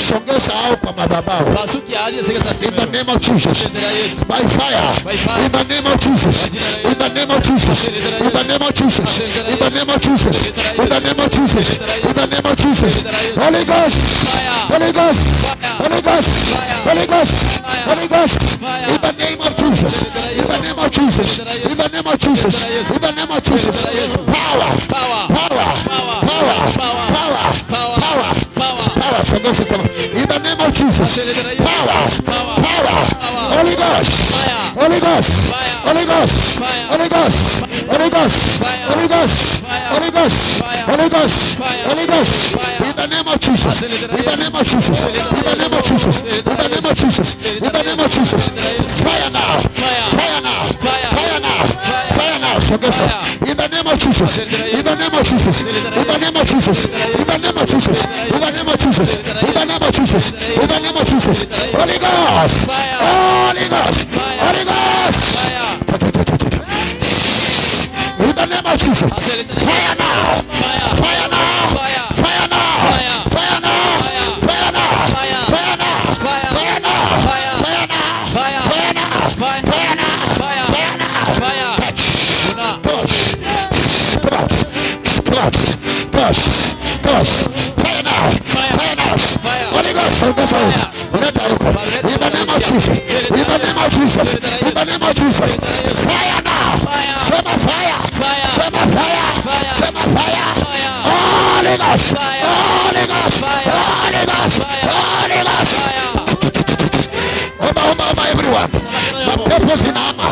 Sogeza hao kwa madhabahu. In the name of Jesus. By fire. In the name of Jesus. In the name of Jesus. In the name of Jesus. In the name of Jesus. In the name of Jesus. In the name of Jesus. Holy Ghost. Holy Ghost. Holy Ghost. Holy Ghost. Holy Ghost. In the name of Jesus. In the name of Jesus. In the name of Jesus. In the name of Jesus. Power. Power. Power. Power. Power. Power. Power. In the name of Jesus. Power. Power. Holy Ghost. Holy Ghost. Holy Ghost. Holy Ghost. Holy Ghost. Holy Ghost. Holy Ghost. Holy Ghost. Holy Ghost. In the name of Jesus. In the name of Jesus. In the name of Jesus. In the name of Jesus. In the name of Jesus. Fire now. Fire now. Fire now. Fire now. In the name of Jesus. In the name of Jesus. In the name of Jesus. In the name of Jesus. In the name of Jesus. In the name of Jesus. In the name of Jesus. Holy Ghost. Holy Ghost. Holy Ghost. In the name of Jesus. Fire now. Fire now. Fire now. Fire now. Fire now. Fire now. Fire now. Fire now. Fire now. Fire now. Fire now. Touch. Push. Come out. Come out. Push. Push. Fire now. Fire now. Holy Ghost. In the name of Jesus. In the name of Jesus. In the name of Jesus. Fire now. Sema fire. Sema fire. Sema fire. Holy Ghost. Holy Ghost. Holy Ghost. Holy Ghost. Oma, oma, oma, everyone. Mapepo zinahama.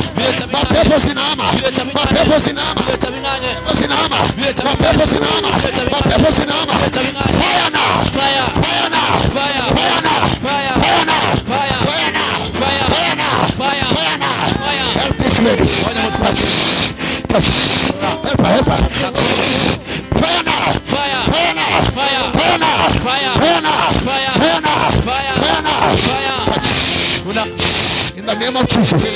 Mapepo zinahama. Mapepo zinahama. Mapepo zinahama. Mapepo zinahama. Mapepo zinahama. Fire now. Fire now. Fire now. Fire now. Fire now. Fire now. Fire now. Help these ladies. Touch. Touch. Help her, help her. Fire now. Fire now. Fire now. Fire now. Fire now. Fire now. Touch. In the name of Jesus. In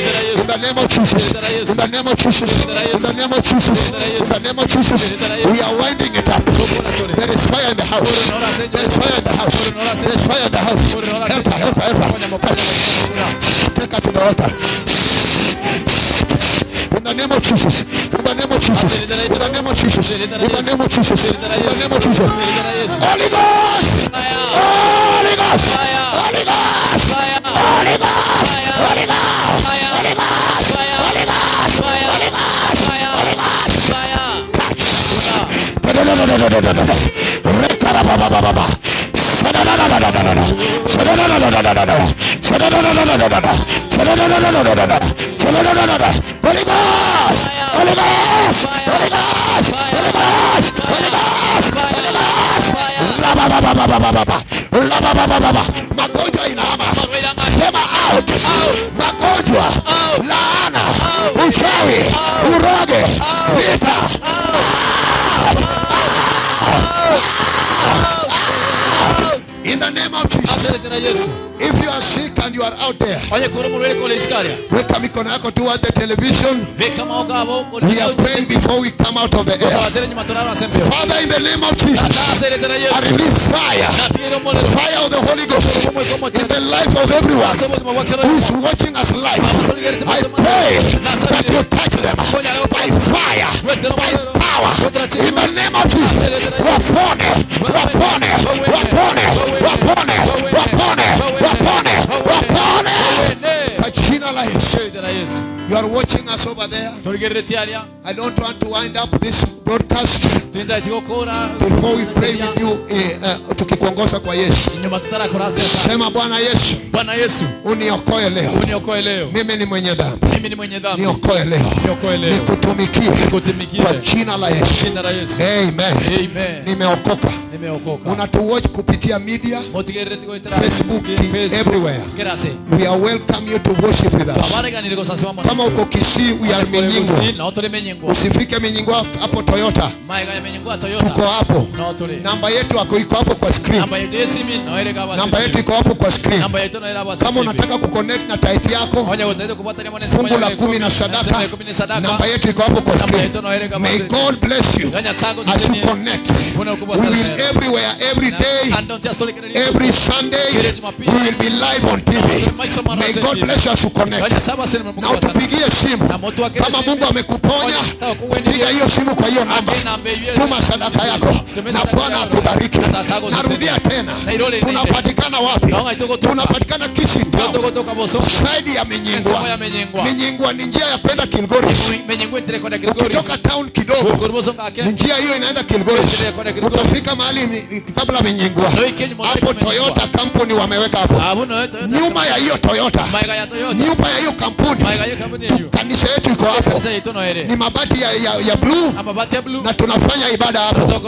the name of Jesus. In the name of Jesus. In the name of Jesus. In the name of Jesus. We are winding it up. There is fire in the house. There is fire in the house. There is fire in the house. Help her, help her, help her. Touch. Take her to the altar. In the name of Jesus. In the name of Jesus. In the name of Jesus. In the name of Jesus. In the name of Jesus. Holy Ghost. Holy Ghost. Holy Ghost. Holy Ghost. Holy Ghost. Holy Ghost. Holy Ghost. Holy Ghost. Holy Ghost. Touch. Rabababababa. Sadadadadadadada. Sadadadadadadada. Sadadadadadadada. Sadadadadadadada. Sadadadadada. Holy Ghost! Holy Ghost! Holy Ghost! Holy Ghost! Holy Ghost! Holy Ghost! Rababababababa. Rabababababa. Magonjwa inahama. Sema out. Magonjwa, laana, uchawi, uroge, vita. Out. Out. In the name of Jesus. If you are sick and you are out there, weka mikono yako toward the television. We are praying before we come out of the air. Father, in the name of Jesus, I release fire, fire of the Holy Ghost in the life of everyone who is watching us live. I pray that you touch them by fire, by power, in the name of Jesus. Wapone, wapone, wapone, wapone, wapone, wapone, wapone. Kwa jina la Yesu. You are watching us over there. I don't want to wind up this broadcast before we pray with you, tukikuongoza kwa Yesu. Sema, Bwana Yesu, Bwana Yesu, uniokoe leo. Uniokoe leo. Mimi ni mwenye dhambi. Mimi ni mwenye dhambi. Niokoe leo. Niokoe leo. Nikutumikie. Nikutumikie. Kwa jina la Yesu. Jina la Yesu. Amen. Amen. Nimeokoka. Nimeokoka. Unatuwatch kupitia media, Facebook, everywhere. We are welcome you to worship with us. Kama uko Kisii, we are Minyingwa. Usifike Minyingwa hapo Toyota. Tuko hapo. Namba yetu iko hapo kwa screen. Namba yetu iko hapo kwa screen. Kama unataka kuconnect na tithe yako, fungu la 10 na sadaka, namba yetu iko hapo kwa screen. May God bless you as you connect. We will everywhere, every day, every Sunday, we will be live on TV. May God bless you as you connect. Na utupigie simu kama Mungu amekuponya, piga hiyo simu kwa hiyo namba, tuma sadaka yako na Bwana akubariki. Narudia tena, tunapatikana wapi? Tunapatikana Kisii town, side ya Minyingwa. Minyingwa ni njia ya kwenda Kilgoris. Ukitoka town kidogo, njia hiyo inaenda Kilgoris. Utafika mahali kabla Minyingwa, hapo Toyota company wameweka hapo. Nyuma ya hiyo Toyota, nyuma ya hiyo kampuni, kanisa yetu iko hapo. Ni mabati ya blue, na tunafanya ibada hapo.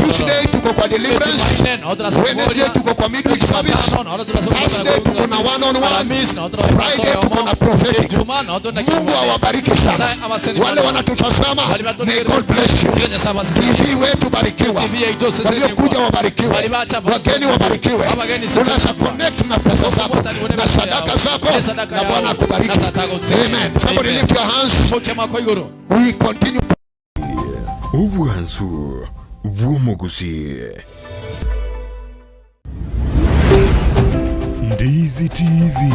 Tuesday tuko kwa deliverance, Wednesday tuko kwa midweek service, Thursday tuko na one on one, Friday tuko na prophetic. Mungu awabariki sana wale wanatutazama. May God bless you. TV wetu barikiwa, waliokuja wabarikiwe, wageni wabarikiwe. Unaweza connect na pesa zako na sadaka zako, na Bwana akubariki. Amen. Somebody lift your hands. We continue. Obwansu bw'omuguzi. Ndizi TV.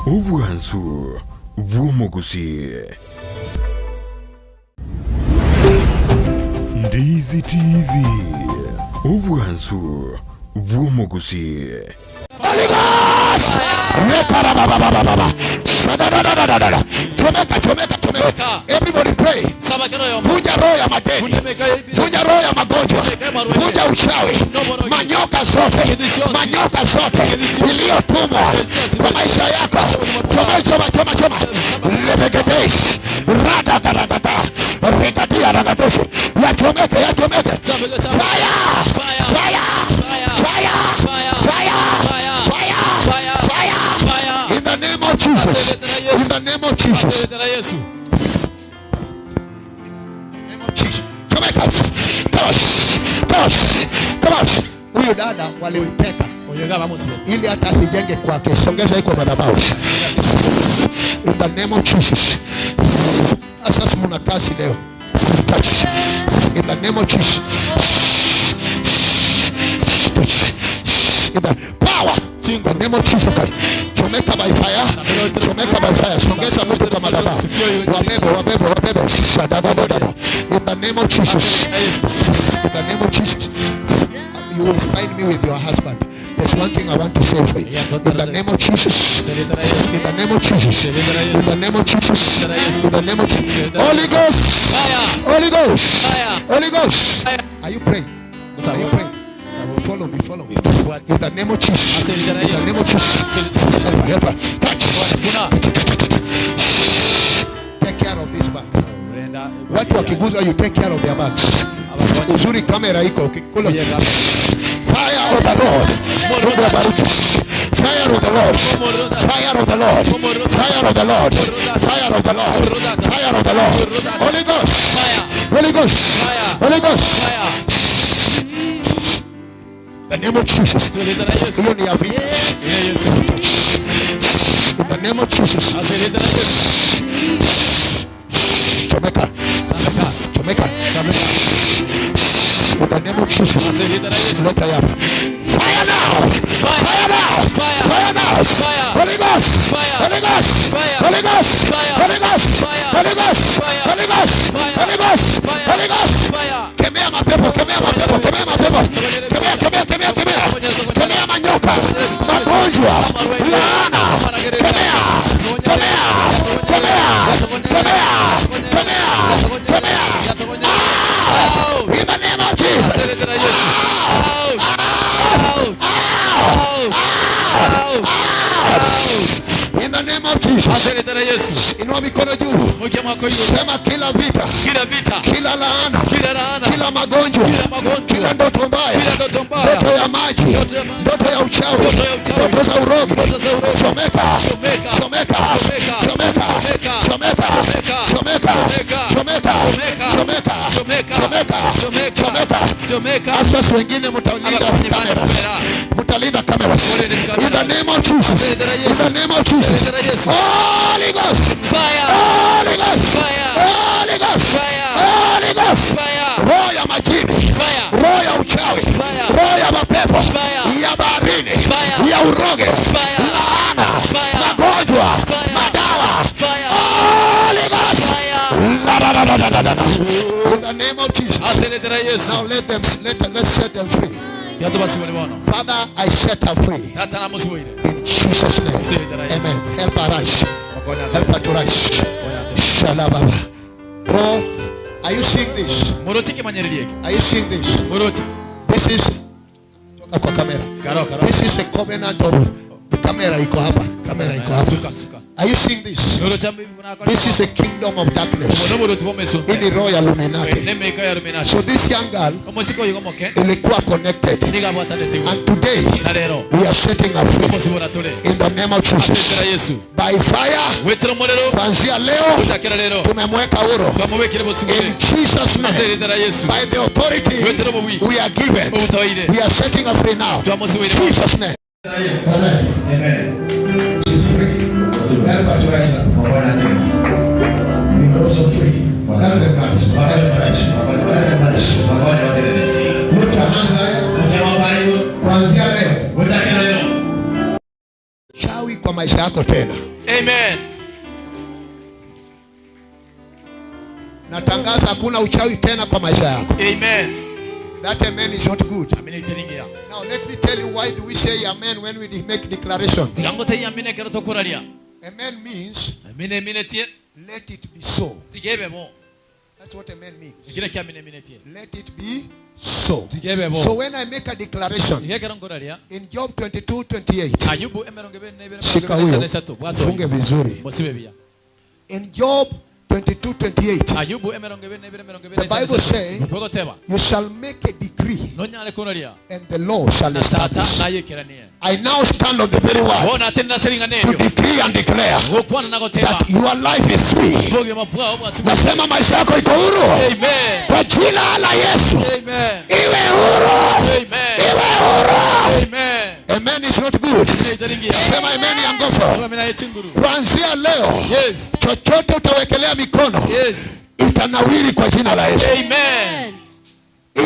Obwansu bw'omuguzi. Ndizi TV. Obwansu bw'omuguzi. Holy Ghost! Rekarababababa. Sadadadadadada. Chomeka, chomeka, chomeka. Everybody pray. Vunja roho ya madeni, vunja roho ya magonjwa, vunja uchawi, manyoka zote, manyoka zote iliyotumwa kwa maisha yako. Choma, choma, choma, choma. Lebegedesh. Rada, rada, rada. Regadia, ragadoshi. Yachomeke, yachomeke. Fire! Fire! Fire! Fire! Fire! Fire! In the name of Jesus. In the name of Jesus. Name of Jesus. Chomeka. Come on. Come on. Come on. Huyu dada walimteka ili hata asijenge kwake. Songeza iko madhabahu. In the name of Jesus. Sasa mna kazi leo. Touch. In the name of Jesus. Touch. In the power. In the name of Jesus Christ. Chomeka by fire. Chomeka by fire. Songeza mtu kwa madhabahu. Wabebe, wabebe, wabebe. Shadabadabada. In the name of Jesus. In the name of Jesus. You will find me with your husband. There's one thing I want to say for you. In the name of Jesus. In the name of Jesus. In the name of Jesus. In the name of Jesus. Holy Ghost. Holy Ghost. Holy Ghost. Are you praying? Are you praying? Follow me, follow me. In the name of Jesus. In the name of Jesus. Help her, help her. Touch. Take care of this bag. Watu wakiguza, you take care of their bags. Uzuri kamera iko. Fire of the Lord. Fire of the Lord. Fire of the Lord. Fire of the Lord. Fire of the Lord. Fire of the Lord. Holy Ghost. Holy Ghost. Holy Ghost. The name of Jesus. In the name of Jesus. Chomeka. Chomeka. In the name of Jesus. Let her up. Fire now! Fire now! Fire now! Holy Ghost! Holy Ghost! Holy Ghost! Holy Ghost! Holy Ghost! Holy Ghost! Holy Ghost! Holy Ghost! Kemea mapepo, kemea mapepo, kemea mapepo. Kemea, kemea, kemea, kemea. Kemea manyoka, magonjwa, laana. Kemea, kemea, kemea, kemea, kemea, kemea. In the name of Jesus. In the name of Jesus. Inua mikono juu. Sema kila vita, kila laana, kila magonjwa, kila ndoto mbaya, ndoto ya maji, ndoto ya uchawi, ndoto za urogi, chomeka, chomeka, chomeka, chomeka, chomeka, chomeka, chomeka, chomeka, chomeka. Asas wengine mtalinda cameras, mtalinda cameras. In the name of Jesus. In the name of Jesus. Holy Ghost. Fire. Holy Ghost. Fire. Holy Ghost. Fire. Holy Ghost. Fire. Roho ya majini. Fire. Roho ya uchawi. Fire. Roho ya mapepo. Fire. Ya baharini. Fire. Ya uroge. Fire. Laana. Fire. Magonjwa. Fire. Madawa. Fire. Holy Ghost. Fire. La la la la la la la. In the name of Jesus. Now Now let's set them free. Father, I set her free. In Jesus' name. Amen. Help her rise. Help her to rise. Shalababa. Bro, are you seeing this? Are you seeing this? This is This is a covenant of the camera iko hapa. Camera iko hapa. Are you seeing this? This is a kingdom of darkness. In the royal Illuminati. So this young girl ilikuwa connected. And today we are setting her free. In the name of Jesus. By fire. Kuanzia leo tumemweka huru. In Jesus' name. By the authority we are given. We are setting her free now. In Jesus' name. Amen. Amen. She's free. Help her to rise up. You're also free. Help them rise. Help them rise. Help them rise. Lift your hands higher. Kuanzia leo. Chawi kwa maisha yako tena. Amen. Natangaza hakuna uchawi tena kwa maisha yako. Amen. That amen is not good. Now let me tell you why do we say amen when we make declaration. Amen means let it be so. That's what amen means. Let it be so. So when I make a declaration in Job 22:28, shika huyo, funge vizuri. In Job 22:28, the Bible says, you shall make a decree and the law shall establish. I now stand on the very word to decree and declare that your life is free. Nasema maisha yako iko huru. Kwa jina la Yesu. Iwe huru. Iwe huru. Amen is not good. Sema amen ya nguvu. Kuanzia leo, chochote utawekelea mikono, itanawiri kwa jina la Yesu. Amen.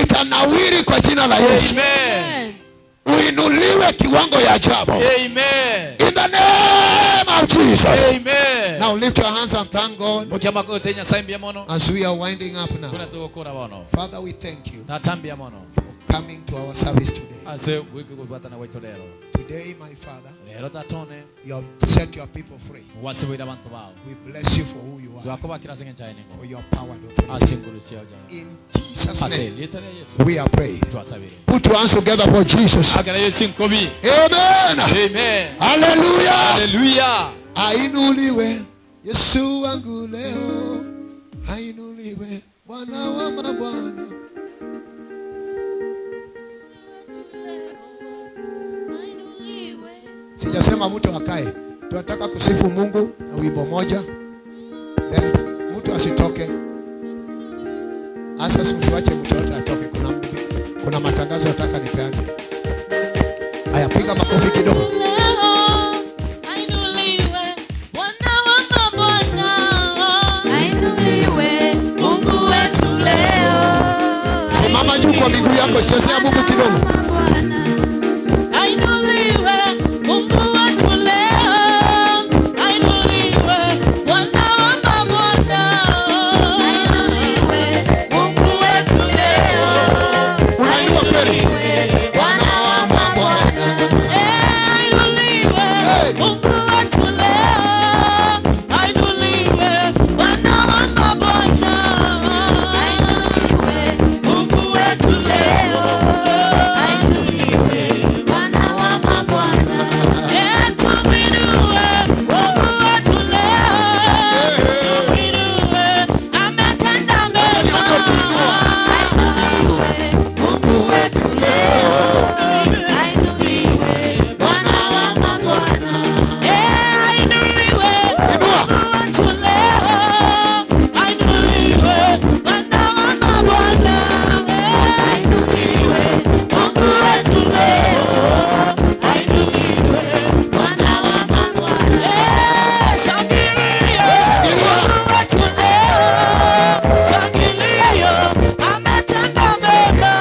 Itanawiri kwa jina la Yesu. Amen. Uinuliwe kiwango ya ajabu. Amen. In the name of Jesus. Amen. Now lift your hands and thank God. As we are winding up now. Father, we thank you for coming to our service today. Today, my Father, Rero tatone you have set your people free. Wasibuira abantu bao. We bless you for who you are, Twakobakira ase eng'encho yaye for ningo. your power and authority. Ase enguru chiao jaye. In Jesus' Ase name, lieta ria Yesu. we are praying. Twasabire. Put your hands together for Jesus. Akara Yesu nkobi. Amen. Amen. Hallelujah. Hallelujah. Ainuliwe Yesu wangu leo, ainuliwe Bwana wa mabwana. Sijasema mtu akae. Tunataka kusifu Mungu na wimbo moja. Then mtu asitoke. Asa usiwache mtu yote atoke. Kuna matangazo nataka nipeane. Haya, piga makofi kidogo. Simama juu kwa miguu yako, chezea Mungu kidogo. Ainuliwe Mungu wetu leo, ainuliwe Bwana wa mabwana. Ainuliwe Mungu wetu leo, Unainua kweli? Bwana wa mabwana. Ainuliwe Hey. Mungu wetu leo, ainuliwe Bwana wa mabwana. Ainuliwe Mungu wetu leo, ainuliwe Bwana wa mabwana. Tuinue Mungu wetu leo, tuinue, ametenda mema. Mungu wetu leo, Bwana wa mabwana. Ainuliwe Inua. Mungu wetu leo, ainuliwe Bwana wa mabwana. Ainuliwe Mungu wetu leo, ainuliwe Bwana wa mabwana. Shangilia Mungu wetu leo, shangilia, ametenda mema.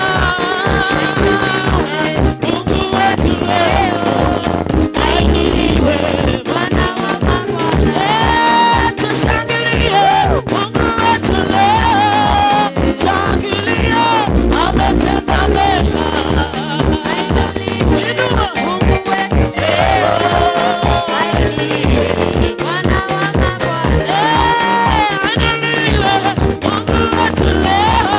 Mungu wetu leo, ainuliwe Bwana wa mabwana. Tushangilie Mungu wetu leo, shangilia, ametenda mema. Inua Mungu wetu leo, ainuliwe Bwana wa mabwana. Ainuliwe Mungu wetu leo,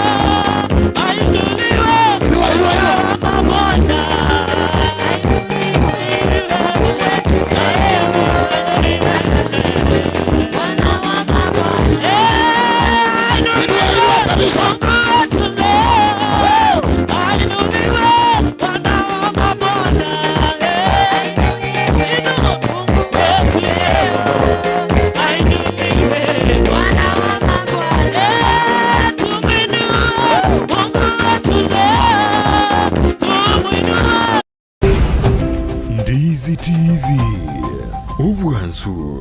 ainuliwe Inua, inua, inua. mabwana. Inua, inua kabisa. Ndizi TV obwansu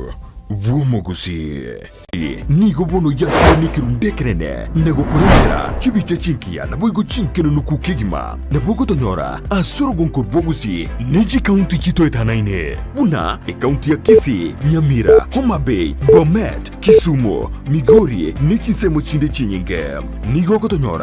bw'omugusi nigo bono yakire n'ekirundekerene nagokurentera chibicha chinkiya naboigo chinkenunuku kegima nabogotonyora ase orogonko rw'ogusi n'echikaunti chitoetanaine buna ekaunti ya Kisii, Nyamira, Homa Bay, Bomet, Kisumu, Migori n'echisemo chinde chinyinge nigo ogotonyora.